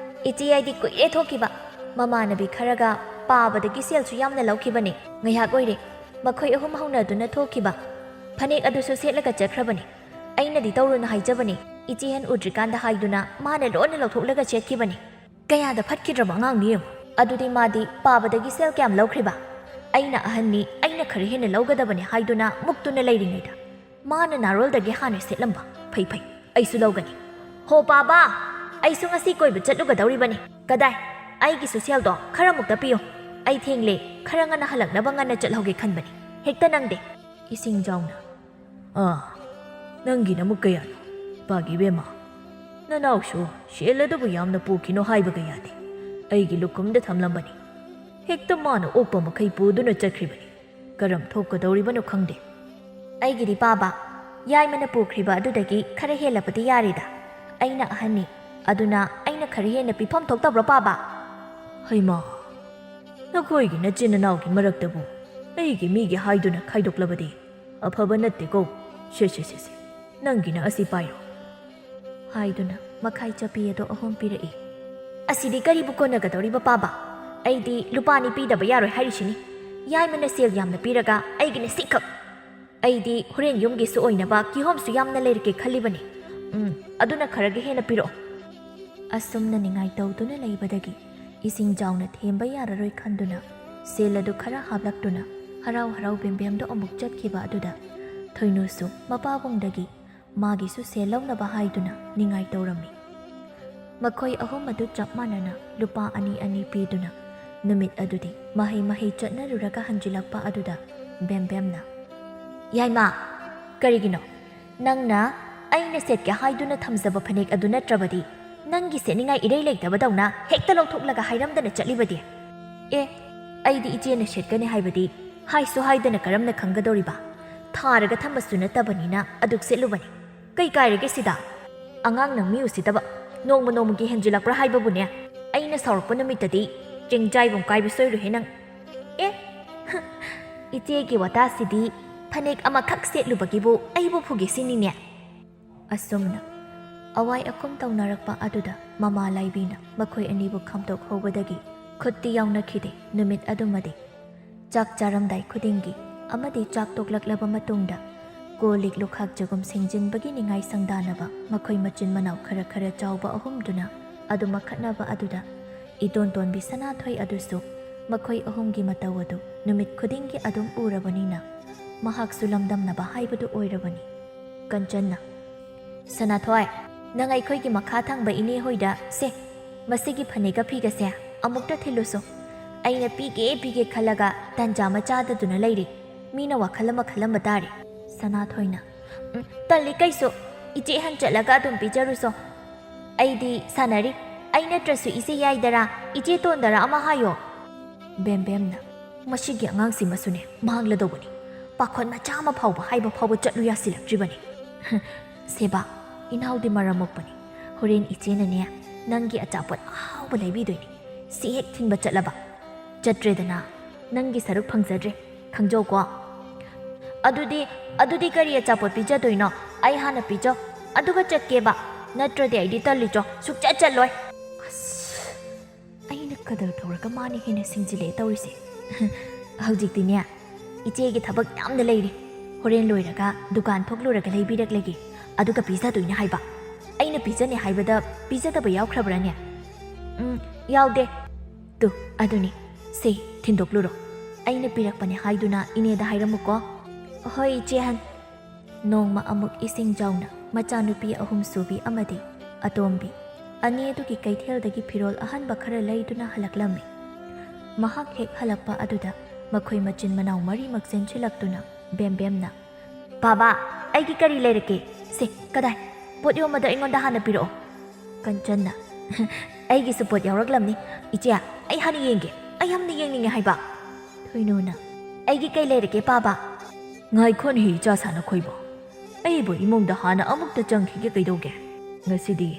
ꯏꯆꯦ ꯑꯩꯗꯤ ꯀꯨꯏꯔꯦ ꯊꯣꯛꯈꯤꯕ꯫ ꯃꯃꯥꯟꯅꯕꯤ ꯈꯔꯒ ꯄꯥꯕꯗꯒꯤ ꯁꯦꯜꯁꯨ ꯌꯥꯝꯅ ꯂꯧꯈꯤꯕꯅꯦ꯫ ꯉꯥꯏꯍꯥꯛ ꯑꯣꯏꯔꯦ ꯃꯈꯣꯏ ꯑꯍꯨꯝ ꯍꯧꯅꯗꯨꯅ ꯊꯣꯛꯈꯤꯕ꯫ ꯐꯅꯦꯛ ꯑꯗꯨꯁꯨ ꯁꯦꯠꯂꯒ ꯆꯠꯈ꯭ꯔꯕꯅꯦ꯫ ꯑꯩꯅꯗꯤ ꯇꯧꯔꯨꯅꯨ ꯍꯥꯏꯖꯕꯅꯦ, ꯏꯆꯦ ꯍꯟ ꯎꯗ꯭ꯔꯤꯀꯥꯟꯗ ꯍꯥꯏꯗꯨꯅ ꯃꯥꯅ ꯂꯣꯟꯅ ꯂꯧꯊꯣꯛꯂꯒ ꯁꯦꯠꯈꯤꯕꯅꯦ꯫ ꯀꯌꯥꯗ ꯐꯠꯈꯤꯗ꯭ꯔꯕ ꯑꯉꯥꯡꯅꯣ ꯌꯦꯡꯉꯨ꯫ ꯑꯗꯨꯗꯤ ꯃꯥꯗꯤ ꯄꯥꯕꯗꯒꯤ ꯁꯦꯜ ꯀꯌꯥꯝ ꯂꯧꯈ꯭ꯔꯤꯕ? ꯑꯩꯅ ꯑꯍꯟꯅꯤ, ꯑꯩꯅ ꯈꯔ ꯍꯦꯟꯅ ꯂꯧꯒꯗꯕꯅꯦ ꯍꯥꯏꯗꯨꯅ ꯃꯨꯛꯇꯨꯅ ꯂꯩꯔꯤꯉꯩꯗ ꯃꯥꯅ ꯅꯥꯔꯣꯜꯗꯒꯤ ꯍꯥꯟꯅ ꯁꯦꯠꯂꯝꯕ꯫ ꯐꯩ ꯐꯩ, ꯑꯩꯁꯨ ꯂꯧꯒꯅꯤ꯫ ꯍꯣ ꯄꯥꯕ, ꯑꯩꯁꯨ ꯉꯁꯤ ꯀꯣꯏꯕ ꯆꯠꯂꯨꯒꯗꯧꯔꯤꯕꯅꯤ꯫ ꯀꯗꯥꯏ? ꯑꯩꯒꯤꯁꯨ ꯁꯦꯜꯗꯣ ꯈꯔ ꯃꯨꯛꯇ ꯄꯤꯌꯨ꯫ ꯑꯩ ꯊꯦꯡꯂꯦ, ꯈꯔ ꯉꯟꯅ ꯍꯜꯂꯛꯅꯕ ꯉꯟꯅ ꯆꯠꯍꯧꯒꯦ ꯈꯟꯕꯅꯤ꯫ ꯍꯦꯛꯇ ꯅꯪꯗꯦ꯫" ꯏꯁꯤꯡꯖꯥꯎꯅ, "ꯑꯥ, ꯅꯪꯒꯤꯅ ꯑꯃꯨꯛ ꯀꯌꯥꯅꯣ? ꯄꯥꯒꯤ ꯏꯕꯦꯝꯃ, ꯅꯅꯥꯎꯁꯨ ꯁꯦꯜ ꯑꯗꯨꯕꯨ ꯌꯥꯝꯅ ꯄꯨꯈꯤꯅꯣ ꯍꯥꯏꯕꯒ ꯌꯥꯗꯦ꯫ ꯑꯩꯒꯤ ꯂꯨꯈꯨꯝꯗ ꯊꯝꯂꯝꯕꯅꯤ꯫ ꯍꯦꯛꯇ ꯃꯥꯅ ꯑꯣꯛꯄ ꯃꯈꯩ ꯄꯨꯗꯨꯅ ꯆꯠꯈ꯭ꯔꯤꯕꯅꯤ꯫ ꯀꯔꯝ ꯊꯣꯛꯀꯗꯧꯔꯤꯕꯅꯣ ꯈꯪꯗꯦ꯫" "ꯑꯩꯒꯤꯗꯤ ꯄꯥꯕ, ꯌꯥꯏꯃꯅ ꯄꯨꯈ꯭ꯔꯤꯕ ꯑꯗꯨꯗꯒꯤ ꯈꯔ ꯍꯦꯜꯂꯕꯗꯤ ꯌꯥꯔꯦꯗ꯫ ꯑꯩꯅ ꯑꯍꯟꯅꯤ, ꯑꯗꯨꯅ ꯑꯩꯅ ꯈꯔ ꯍꯦꯟꯅ ꯄꯤꯐꯝ ꯊꯣꯛꯇꯕ꯭ꯔꯣ ꯄꯥꯕ?" "ꯍꯩꯃꯥ, ꯅꯈꯣꯏꯒꯤ ꯅꯆꯤꯟ ꯅꯅꯥꯎꯒꯤ ꯃꯔꯛꯇꯕꯨ ꯑꯩꯒꯤ ꯃꯤꯒꯤ ꯍꯥꯏꯗꯨꯅ ꯈꯥꯏꯗꯣꯛꯂꯕꯗꯤ ꯑꯐꯕ ꯅꯠꯇꯦꯀꯣ꯫ ꯁꯦ, ꯁꯦ, ꯁꯦ, ꯁꯦ, ꯅꯪꯒꯤꯅ ꯑꯁꯤ ꯄꯥꯏꯔꯣ꯫" ꯍꯥꯏꯗꯨꯅ ꯃꯈꯥꯏ ꯆꯞꯄꯤ ꯑꯗꯣ ꯑꯍꯨꯝ ꯄꯤꯔꯛꯏ꯫ "ꯑꯁꯤꯗꯤ ꯀꯔꯤꯕꯨ ꯀꯣꯟꯅꯒꯗꯧꯔꯤꯕ ꯄꯥꯕ? ꯑꯩꯗꯤ ꯂꯨꯄꯥ ꯑꯅꯤ ꯄꯤꯗꯕ ꯌꯥꯔꯣꯏ ꯍꯥꯏꯔꯤꯁꯤꯅꯤ꯫ ꯌꯥꯏꯃꯅ ꯁꯦꯜ ꯌꯥꯝꯅ ꯄꯤꯔꯒ ꯑꯩꯒꯤꯅ ꯁꯤꯈꯛ꯫ ꯑꯩꯗꯤ ꯍꯣꯔꯦꯟ ꯌꯨꯝꯒꯤꯁꯨ ꯑꯣꯏꯅꯕ ꯀꯤꯍꯣꯝꯁꯨ ꯌꯥꯝꯅ ꯂꯩꯔꯛꯀꯦ ꯈꯜꯂꯤꯕꯅꯤ꯫ ꯎꯝ, ꯑꯗꯨꯅ ꯈꯔꯒ ꯍꯦꯟꯅ ꯄꯤꯔꯛꯑꯣ꯫" ꯑꯁꯨꯝꯅ ꯅꯤꯡꯉꯥꯏ ꯇꯧꯗꯨꯅ ꯂꯩꯕꯗꯒꯤ ꯏꯁꯤꯡ ꯆꯥꯎꯅ ꯊꯦꯝꯕ ꯌꯥꯔꯔꯣꯏ ꯈꯟꯗꯨꯅ ꯁꯦꯜ ꯑꯗꯨ ꯈꯔ ꯍꯥꯞꯂꯛꯇꯨꯅ ꯍꯔꯥꯎ ꯍꯔꯥꯎ ꯕꯦꯝꯕꯦꯝꯗꯣ ꯑꯃꯨꯛ ꯆꯠꯈꯤꯕ ꯑꯗꯨꯗ ꯊꯣꯏꯅꯨꯁꯨ ꯃꯄꯥꯕꯨꯡꯗꯒꯤ ꯃꯥꯒꯤꯁꯨ ꯁꯦꯜ ꯂꯧꯅꯕ ꯍꯥꯏꯗꯨꯅ ꯅꯤꯡꯉꯥꯏ ꯇꯧꯔꯝꯃꯤ꯫ ꯃꯈꯣꯏ ꯑꯍꯨꯝ ꯑꯗꯨ ꯆꯞ ꯃꯥꯟꯅꯅ ꯂꯨꯄꯥ ꯑꯅꯤ ꯑꯅꯤ ꯄꯤꯗꯨꯅ ꯅꯨꯃꯤꯠ ꯑꯗꯨꯗꯤ ꯃꯍꯩ ꯃꯍꯩ ꯆꯠꯅꯔꯨꯔꯒ ꯍꯟꯖꯤꯜꯂꯛꯄ ꯑꯗꯨꯗ ꯕꯦꯝꯕꯦꯝꯅ, "ꯌꯥꯏꯃ, ꯀꯔꯤꯒꯤꯅꯣ? ꯅꯪꯅ ꯑꯩꯅ ꯁꯦꯠꯀꯦ ꯍꯥꯏꯗꯨꯅ ꯊꯝꯖꯕ ꯐꯅꯦꯛ ꯑꯗꯨ ꯅꯠꯇ꯭ꯔꯕꯗꯤ ꯅꯪꯒꯤ ꯁꯦꯠꯅꯤꯡꯉꯥꯏ ꯏꯔꯩ ꯂꯩꯇꯕꯗꯧꯅ ꯍꯦꯛꯇ ꯂꯧꯊꯣꯛꯂꯒ ꯍꯥꯏꯔꯝꯗꯅ ꯆꯠꯂꯤꯕꯗꯤ?" "ꯑꯦ, ꯑꯩꯗꯤ ꯏꯆꯦꯅ ꯁꯦꯠꯀꯅꯤ ꯍꯥꯏꯕꯗꯤ ꯍꯥꯏꯁꯨ ꯍꯥꯏꯗꯅ ꯀꯔꯝꯅ ꯈꯪꯒꯗꯧꯔꯤꯕ? ꯊꯥꯔꯒ ꯊꯝꯕꯁꯨ ꯅꯠꯇꯕꯅꯤꯅ ꯑꯗꯨꯛ ꯁꯦꯠꯂꯨꯕꯅꯤ꯫ ꯀꯩ ꯀꯥꯏꯔꯒꯦ ꯁꯤꯗ? ꯑꯉꯥꯡ ꯅꯪ ꯃꯤ ꯎꯁꯤꯠꯇꯕ ꯅꯣꯡꯃ ꯅꯣꯡꯃꯒꯤ ꯍꯦꯟꯖꯤꯜꯂꯛꯄ꯭ꯔꯥ ꯍꯥꯏꯕꯕꯨꯅꯦ꯫ ꯑꯩꯅ ꯁꯥꯎꯔꯛꯄ ꯅꯨꯃꯤꯠꯇꯗꯤ ꯆꯦꯡꯖꯥꯏꯕꯨꯡ ꯀꯥꯏꯕ ꯁꯣꯏꯔꯣꯏꯍꯦ ꯅꯪ꯫" "ꯑꯦ, ꯏꯆꯦꯒꯤ ꯋꯥꯇꯥꯁꯤꯗꯤ ꯐꯅꯦꯛ ꯑꯃꯈꯛ ꯁꯦꯠꯂꯨꯕꯒꯤꯕꯨ ꯑꯩꯕꯨ ꯐꯨꯒꯦ ꯁꯤꯅꯤꯅꯦ?" ꯑꯁꯨꯝꯅ ꯑꯋꯥꯏ ꯑꯈꯨꯝ ꯇꯧꯅꯔꯛꯄ ꯑꯗꯨꯗ ꯃꯃꯥ ꯂꯥꯏꯕꯤꯅ ꯃꯈꯣꯏ ꯑꯅꯤꯕꯨ ꯈꯥꯝꯗꯣꯛꯍꯧꯕꯗꯒꯤ ꯈꯨꯠꯇꯤ ꯌꯥꯎꯅꯈꯤꯗꯦ ꯅꯨꯃꯤꯠ ꯑꯗꯨꯃꯗꯤ꯫ ꯆꯥꯛ ꯆꯥꯔꯝꯗꯥꯏ ꯈꯨꯗꯤꯡꯒꯤ ꯑꯃꯗꯤ ꯆꯥꯛ ꯇꯣꯛꯂꯛꯂꯕ ꯃꯇꯨꯡꯗ ꯀꯣꯜ ꯂꯤꯛ ꯂꯨꯈꯥꯛ ꯆꯒꯨꯝ ꯁꯦꯡꯖꯤꯟꯕꯒꯤ ꯅꯤꯡꯉꯥꯏ ꯁꯪꯗꯥꯅꯕ ꯃꯈꯣꯏ ꯃꯆꯤꯟ ꯃꯅꯥꯎ ꯈꯔ ꯈꯔ ꯆꯥꯎꯕ ꯑꯍꯨꯝꯗꯨꯅ ꯑꯗꯨꯃꯛ ꯈꯠꯅꯕ ꯑꯗꯨꯗ ꯏꯇꯣꯟ ꯇꯣꯟꯕꯤ ꯁꯅꯥꯊꯣꯏ ꯑꯗꯨꯁꯨ ꯃꯈꯣꯏ ꯑꯍꯨꯝꯒꯤ ꯃꯇꯧ ꯑꯗꯨ ꯅꯨꯃꯤꯠ ꯈꯨꯗꯤꯡꯒꯤ ꯑꯗꯨꯝ ꯎꯔꯕꯅꯤꯅ ꯃꯍꯥꯛꯁꯨ ꯂꯝꯗꯝꯅꯕ ꯍꯥꯏꯕꯗꯨ ꯑꯣꯏꯔꯕꯅꯤ꯫ ꯀꯟꯆꯟꯅ, "ꯁꯅꯥꯊꯣꯏ, ꯅꯪ ꯑꯩꯈꯣꯏꯒꯤ ꯃꯈꯥ ꯊꯪꯕ ꯏꯅꯦ ꯍꯣꯏꯗ ꯁꯦ, ꯃꯁꯤꯒꯤ ꯐꯅꯦꯛꯀ ꯐꯤꯒꯁꯦ ꯑꯃꯨꯛꯇ ꯊꯤꯜꯂꯨꯁꯣ꯫ ꯑꯩꯅ ꯄꯤꯒꯦ ꯄꯤꯒꯦ ꯈꯜꯂꯒ ꯇꯟꯖꯥ ꯑꯃ ꯆꯥꯗꯗꯨꯅ ꯂꯩꯔꯤ꯫ ꯃꯤꯅ ꯋꯥꯈꯜ ꯑꯃ ꯈꯜꯂꯝꯕ ꯇꯥꯔꯦ꯫" ꯁꯅꯥꯊꯣꯏꯅ, "ꯎꯝ, ꯇꯜꯂꯤ ꯀꯩꯁꯨ꯫ ꯏꯆꯦ ꯍꯟ ꯆꯠꯂꯒ ꯑꯗꯨꯝ ꯄꯤꯖꯔꯨꯁꯣ꯫ ꯑꯩꯗꯤ ꯁꯥꯟꯅꯔꯤ꯫ ꯑꯩ ꯅꯠꯇ꯭ꯔꯁꯨ ꯏꯆꯦ ꯌꯥꯏꯗꯔꯥ, ꯏꯆꯦ ꯇꯣꯟꯗꯔꯥ ꯑꯃ ꯍꯥꯏꯌꯣ꯫" ꯕꯦꯝꯕꯦꯝꯅ, "ꯃꯁꯤꯒꯤ ꯑꯉꯥꯡꯁꯤꯃꯁꯨꯅꯦ ꯃꯥꯡꯂꯗꯧꯕꯅꯤ꯫ ꯄꯥꯈꯣꯟ ꯃꯆꯥ ꯑꯃ ꯐꯥꯎꯕ ꯍꯥꯏꯕ ꯐꯥꯎꯕ ꯆꯠꯂꯨ ꯌꯥꯁꯤꯜꯂꯛꯇ꯭ꯔꯤꯕꯅꯤ꯫" "ꯁꯦꯕꯥ, ꯏꯅꯥꯎꯗꯤ ꯃꯔꯝ ꯃꯣꯛꯄꯅꯤ꯫ ꯍꯣꯔꯦꯟ ꯏꯆꯦꯅꯅꯦ ꯅꯪꯒꯤ ꯑꯆꯥꯄꯣꯠ ꯑꯍꯥꯎꯕ ꯂꯩꯕꯤꯗꯣꯏꯅꯤ꯫ ꯁꯤ ꯍꯦꯛ ꯊꯤꯟꯕ ꯆꯠꯂꯕ, ꯆꯠꯇ꯭ꯔꯦꯗꯅ, ꯅꯪꯒꯤ ꯁꯔꯨꯛ ꯐꯪꯖꯗ꯭ꯔꯦ, ꯈꯪꯖꯧꯀꯣ꯫" "ꯑꯗꯨꯗꯤ, ꯑꯗꯨꯗꯤ ꯀꯔꯤ ꯑꯆꯥꯄꯣꯠ ꯄꯤꯖꯗꯣꯏꯅꯣ? ꯑꯩ ꯍꯥꯟꯅ ꯄꯤꯖꯧ, ꯑꯗꯨꯒ ꯆꯠꯀꯦꯕ꯫ ꯅꯠꯇ꯭ꯔꯗꯤ ꯑꯩꯗꯤ ꯇꯜꯂꯤꯆꯣ, ꯁꯨꯛꯆꯠ ꯆꯠꯂꯣꯏ꯫" ꯑꯁ, ꯑꯩꯅ ꯀꯗꯔ ꯇꯧꯔꯒ ꯃꯥꯅ ꯍꯦꯟꯅ ꯁꯤꯡꯖꯤꯜꯂꯛꯑꯦ ꯇꯧꯔꯤꯁꯦ꯫ "ꯍꯧꯖꯤꯛꯇꯤꯅꯦ, ꯏꯆꯦꯒꯤ ꯊꯕꯛ ꯌꯥꯝꯅ ꯂꯩꯔꯤ꯫ ꯍꯣꯔꯦꯟ ꯂꯣꯏꯔꯒ ꯗꯨꯀꯥꯟ ꯊꯣꯛꯂꯨꯔꯒ ꯂꯩꯕꯤꯔꯛꯂꯒꯦ, ꯑꯗꯨꯒ ꯄꯤꯖꯗꯣꯏꯅꯦ ꯍꯥꯏꯕ꯫ ꯑꯩꯅ ꯄꯤꯖꯅꯤ ꯍꯥꯏꯕꯗ ꯄꯤꯖꯗꯕ ꯌꯥꯎꯈ꯭ꯔꯕ꯭ꯔꯥꯅꯦ?" "ꯎꯝ, ꯌꯥꯎꯗꯦ꯫" "ꯇꯨ, ꯑꯗꯨꯅꯤ꯫ ꯁꯦ, ꯊꯤꯟꯗꯣꯛꯂꯨꯔꯣ꯫ ꯑꯩꯅ ꯄꯤꯔꯛꯄꯅꯦ ꯍꯥꯏꯗꯨꯅ ꯏꯅꯦꯗ ꯍꯥꯏꯔꯝꯃꯨꯀꯣ꯫" "ꯍꯣꯏ, ꯏꯆꯦ ꯑꯍꯟ꯫" ꯅꯣꯡꯃ ꯑꯃꯨꯛ ꯏꯁꯤꯡ ꯆꯥꯎꯅ ꯃꯆꯥꯅꯨꯄꯤ ꯑꯍꯨꯝ ꯁꯨꯕꯤ ꯑꯃꯗꯤ ꯑꯇꯣꯝꯕꯤ ꯑꯅꯤ ꯑꯗꯨꯒꯤ ꯀꯩꯊꯦꯜꯗꯒꯤ ꯐꯤꯔꯣꯜ ꯑꯍꯟꯕ ꯈꯔ ꯂꯩꯗꯨꯅ ꯍꯜꯂꯛꯂꯝꯃꯤ꯫ ꯃꯍꯥꯛ ꯍꯦꯛ ꯍꯜꯂꯛꯄ ꯑꯗꯨꯗ ꯃꯈꯣꯏ ꯃꯆꯤꯟ ꯃꯅꯥꯎ ꯃꯔꯤꯃꯛ ꯆꯦꯟꯁꯤꯜꯂꯛꯇꯨꯅ ꯕꯦꯝꯕꯦꯝꯅ, "ꯕꯥꯕꯥ, ꯑꯩꯒꯤ ꯀꯔꯤ ꯂꯩꯔꯛꯀꯦ? ꯁꯦ, ꯀꯗꯥꯏ? ꯄꯣꯠ ꯌꯣꯟꯕꯗꯣ ꯑꯩꯉꯣꯟꯗ ꯍꯥꯟꯅ ꯄꯤꯔꯛꯑꯣ!" ꯀꯟꯆꯟꯅ, "ꯑꯩꯒꯤꯁꯨ ꯄꯣꯠ ꯌꯥꯎꯔꯛꯂꯝꯅꯤ꯫ ꯏꯆꯦ, ꯑꯩ ꯍꯥꯟꯅ ꯌꯦꯡꯒꯦ꯫ ꯑꯩ ꯌꯥꯝꯅ ꯌꯦꯡꯅꯤꯡꯉꯦ ꯍꯥꯏꯕ!" ꯊꯣꯏꯅꯨꯅ, "ꯑꯩꯒꯤ ꯀꯩ ꯂꯩꯔꯛꯀꯦ, ꯄꯥꯕ?" "ꯉꯥꯏꯈꯣꯅꯦꯍꯦ, ꯏꯆꯥ ꯁꯥꯅ ꯈꯣꯏꯕ꯫ ꯑꯩꯕꯨ ꯏꯃꯨꯡꯗ ꯍꯥꯟꯅ ꯑꯃꯨꯛꯇ ꯆꯪꯈꯤꯒꯦ ꯀꯩꯗꯧꯒꯦ? ꯉꯁꯤꯗꯤ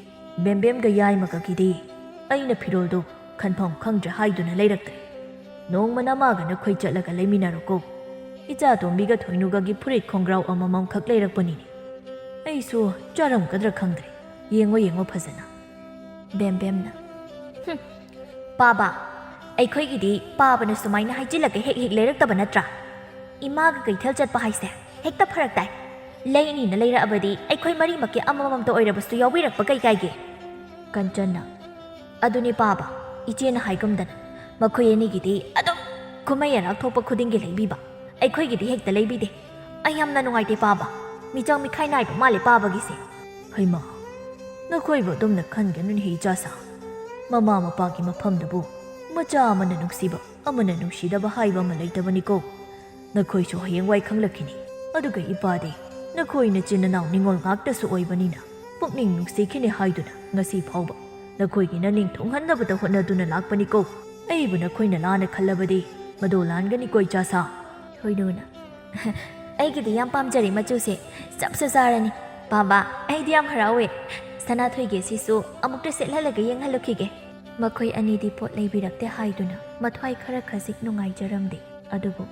ꯕꯦꯝꯕꯦꯝꯒ ꯌꯥꯏꯃꯒꯒꯤꯗꯤ ꯑꯩꯅ ꯐꯤꯔꯣꯜꯗꯨ ꯈꯟꯐꯝ ꯈꯪꯗ꯭ꯔꯦ ꯍꯥꯏꯗꯨꯅ ꯂꯩꯔꯛꯇ꯭ꯔꯦ꯫ ꯅꯣꯡꯃ ꯅꯃꯥꯒ ꯅꯈꯣꯏ ꯆꯠꯂꯒ ꯂꯩꯃꯤꯟꯅꯔꯣꯀꯣ꯫ ꯏꯆꯥ ꯇꯣꯝꯕꯤꯒ ꯊꯣꯏꯅꯨꯒꯒꯤ ꯐꯨꯔꯤꯠ ꯈꯣꯡꯒ꯭ꯔꯥꯎ ꯑꯃꯃꯝꯈꯛ ꯂꯩꯔꯛꯄꯅꯤꯅꯦ꯫ ꯑꯩꯁꯨ ꯆꯥꯔꯝꯒꯗ꯭ꯔꯥ ꯈꯪꯗ꯭ꯔꯦ꯫ ꯌꯦꯡꯉꯣ, ꯌꯦꯡꯉꯣ ꯐꯖꯅ꯫" ꯕꯦꯝꯕꯦꯝꯅ, "ꯍꯨꯝ, ꯄꯥꯕ, ꯑꯩꯈꯣꯏꯒꯤꯗꯤ ꯄꯥꯕꯅ ꯁꯨꯃꯥꯏꯅ ꯍꯥꯏꯖꯤꯜꯂꯒ ꯍꯦꯛ ꯍꯦꯛ ꯂꯩꯔꯛꯇꯕ ꯅꯠꯇ꯭ꯔꯥ? ꯏꯃꯥꯒ ꯀꯩꯊꯦꯜ ꯆꯠꯄ ꯍꯥꯏꯁꯦ ꯍꯦꯛꯇ ꯐꯔꯛ ꯇꯥꯏ꯫ ꯂꯩꯅꯤꯅ ꯂꯩꯔꯛꯑꯕꯗꯤ ꯑꯩꯈꯣꯏ ꯃꯔꯤꯃꯛꯀꯤ ꯑꯃꯃꯝꯇ ꯑꯣꯏꯔꯕꯁꯨ ꯌꯥꯎꯕꯤꯔꯛꯄ ꯀꯩ ꯀꯥꯏꯒꯦ?" ꯀꯟꯆꯟꯅ, "ꯑꯗꯨꯅꯤ ꯄꯥꯕ, ꯏꯆꯦꯅ ꯍꯥꯏꯒꯨꯝꯗꯅ ꯃꯈꯣꯏ ꯑꯅꯤꯒꯤꯗꯤ ꯑꯗꯨꯝ ꯀꯨꯝꯍꯩ ꯍꯔꯥꯎ ꯊꯣꯛꯄ ꯈꯨꯗꯤꯡꯒꯤ ꯂꯩꯕꯤꯕ, ꯑꯩꯈꯣꯏꯒꯤꯗꯤ ꯍꯦꯛꯇ ꯂꯩꯕꯤꯗꯦ꯫ ꯑꯩ ꯌꯥꯝꯅ ꯅꯨꯡꯉꯥꯏꯇꯦ ꯄꯥꯕ, ꯃꯤꯆꯪ ꯃꯤꯈꯥꯏ ꯅꯥꯏꯕ ꯃꯥꯜꯂꯦ ꯄꯥꯕꯒꯤꯁꯦ꯫" "ꯍꯩꯃꯥ, ꯅꯈꯣꯏꯕꯨ ꯑꯗꯨꯝꯅ ꯈꯟꯒꯅꯨꯅꯦꯍꯦ ꯏꯆꯥꯁꯥ꯫ ꯃꯃꯥ ꯃꯄꯥꯒꯤ ꯃꯐꯝꯗꯕꯨ ꯃꯆꯥ ꯑꯃꯅ ꯅꯨꯡꯁꯤꯕ, ꯑꯃꯅ ꯅꯨꯡꯁꯤꯗꯕ ꯍꯥꯏꯕ ꯑꯃ ꯂꯩꯇꯕꯅꯤꯀꯣ꯫ ꯅꯈꯣꯏꯁꯨ ꯍꯌꯦꯡꯋꯥꯏ ꯈꯪꯂꯛꯈꯤꯅꯤ꯫ ꯑꯗꯨꯒ ꯏꯄꯥꯗꯤ ꯅꯈꯣꯏ ꯅꯆꯤꯟ ꯅꯅꯥꯎ ꯅꯤꯉꯣꯜ ꯉꯥꯛꯇꯁꯨ ꯑꯣꯏꯕꯅꯤꯅ ꯄꯨꯛꯅꯤꯡ ꯅꯨꯡꯁꯤꯈꯤꯅꯤ ꯍꯥꯏꯗꯨꯅ ꯉꯁꯤ ꯐꯥꯎꯕ ꯅꯈꯣꯏꯒꯤ ꯅꯅꯤꯡ ꯊꯨꯡꯍꯟꯅꯕꯗ ꯍꯣꯠꯅꯗꯨꯅ ꯂꯥꯛꯄꯅꯤꯀꯣ꯫ ꯑꯩꯕꯨ ꯅꯈꯣꯏꯅ ꯂꯥꯟꯅ ꯈꯜꯂꯕꯗꯤ ꯃꯗꯨ ꯂꯥꯟꯒꯅꯤꯀꯣ ꯏꯆꯥꯁꯥ꯫" ꯊꯣꯏꯅꯨꯅ, "ꯑꯩꯒꯤꯗꯤ ꯌꯥꯝ ꯄꯥꯝꯖꯔꯦ ꯃꯆꯨꯁꯦ, ꯆꯞꯁꯨ ꯆꯥꯔꯅꯤ꯫ ꯄꯥꯕ, ꯑꯩꯗꯤ ꯌꯥꯝ ꯍꯔꯥꯎꯋꯦ꯫ ꯁꯅꯥꯊꯣꯏꯒꯤ ꯑꯁꯤꯁꯨ ꯑꯃꯨꯛꯇ ꯁꯦꯠꯍꯜꯂꯒ ꯌꯦꯡꯍꯜꯂꯨꯈꯤꯒꯦ꯫" ꯃꯈꯣꯏ ꯑꯅꯤꯗꯤ ꯄꯣꯠ ꯂꯩꯕꯤꯔꯛꯇꯦ ꯍꯥꯏꯗꯨꯅ ꯃꯊ꯭ꯋꯥꯏ ꯈꯔ ꯈꯖꯤꯛ ꯅꯨꯡꯉꯥꯏꯖꯔꯝꯗꯦ꯫ ꯑꯗꯨꯕꯨ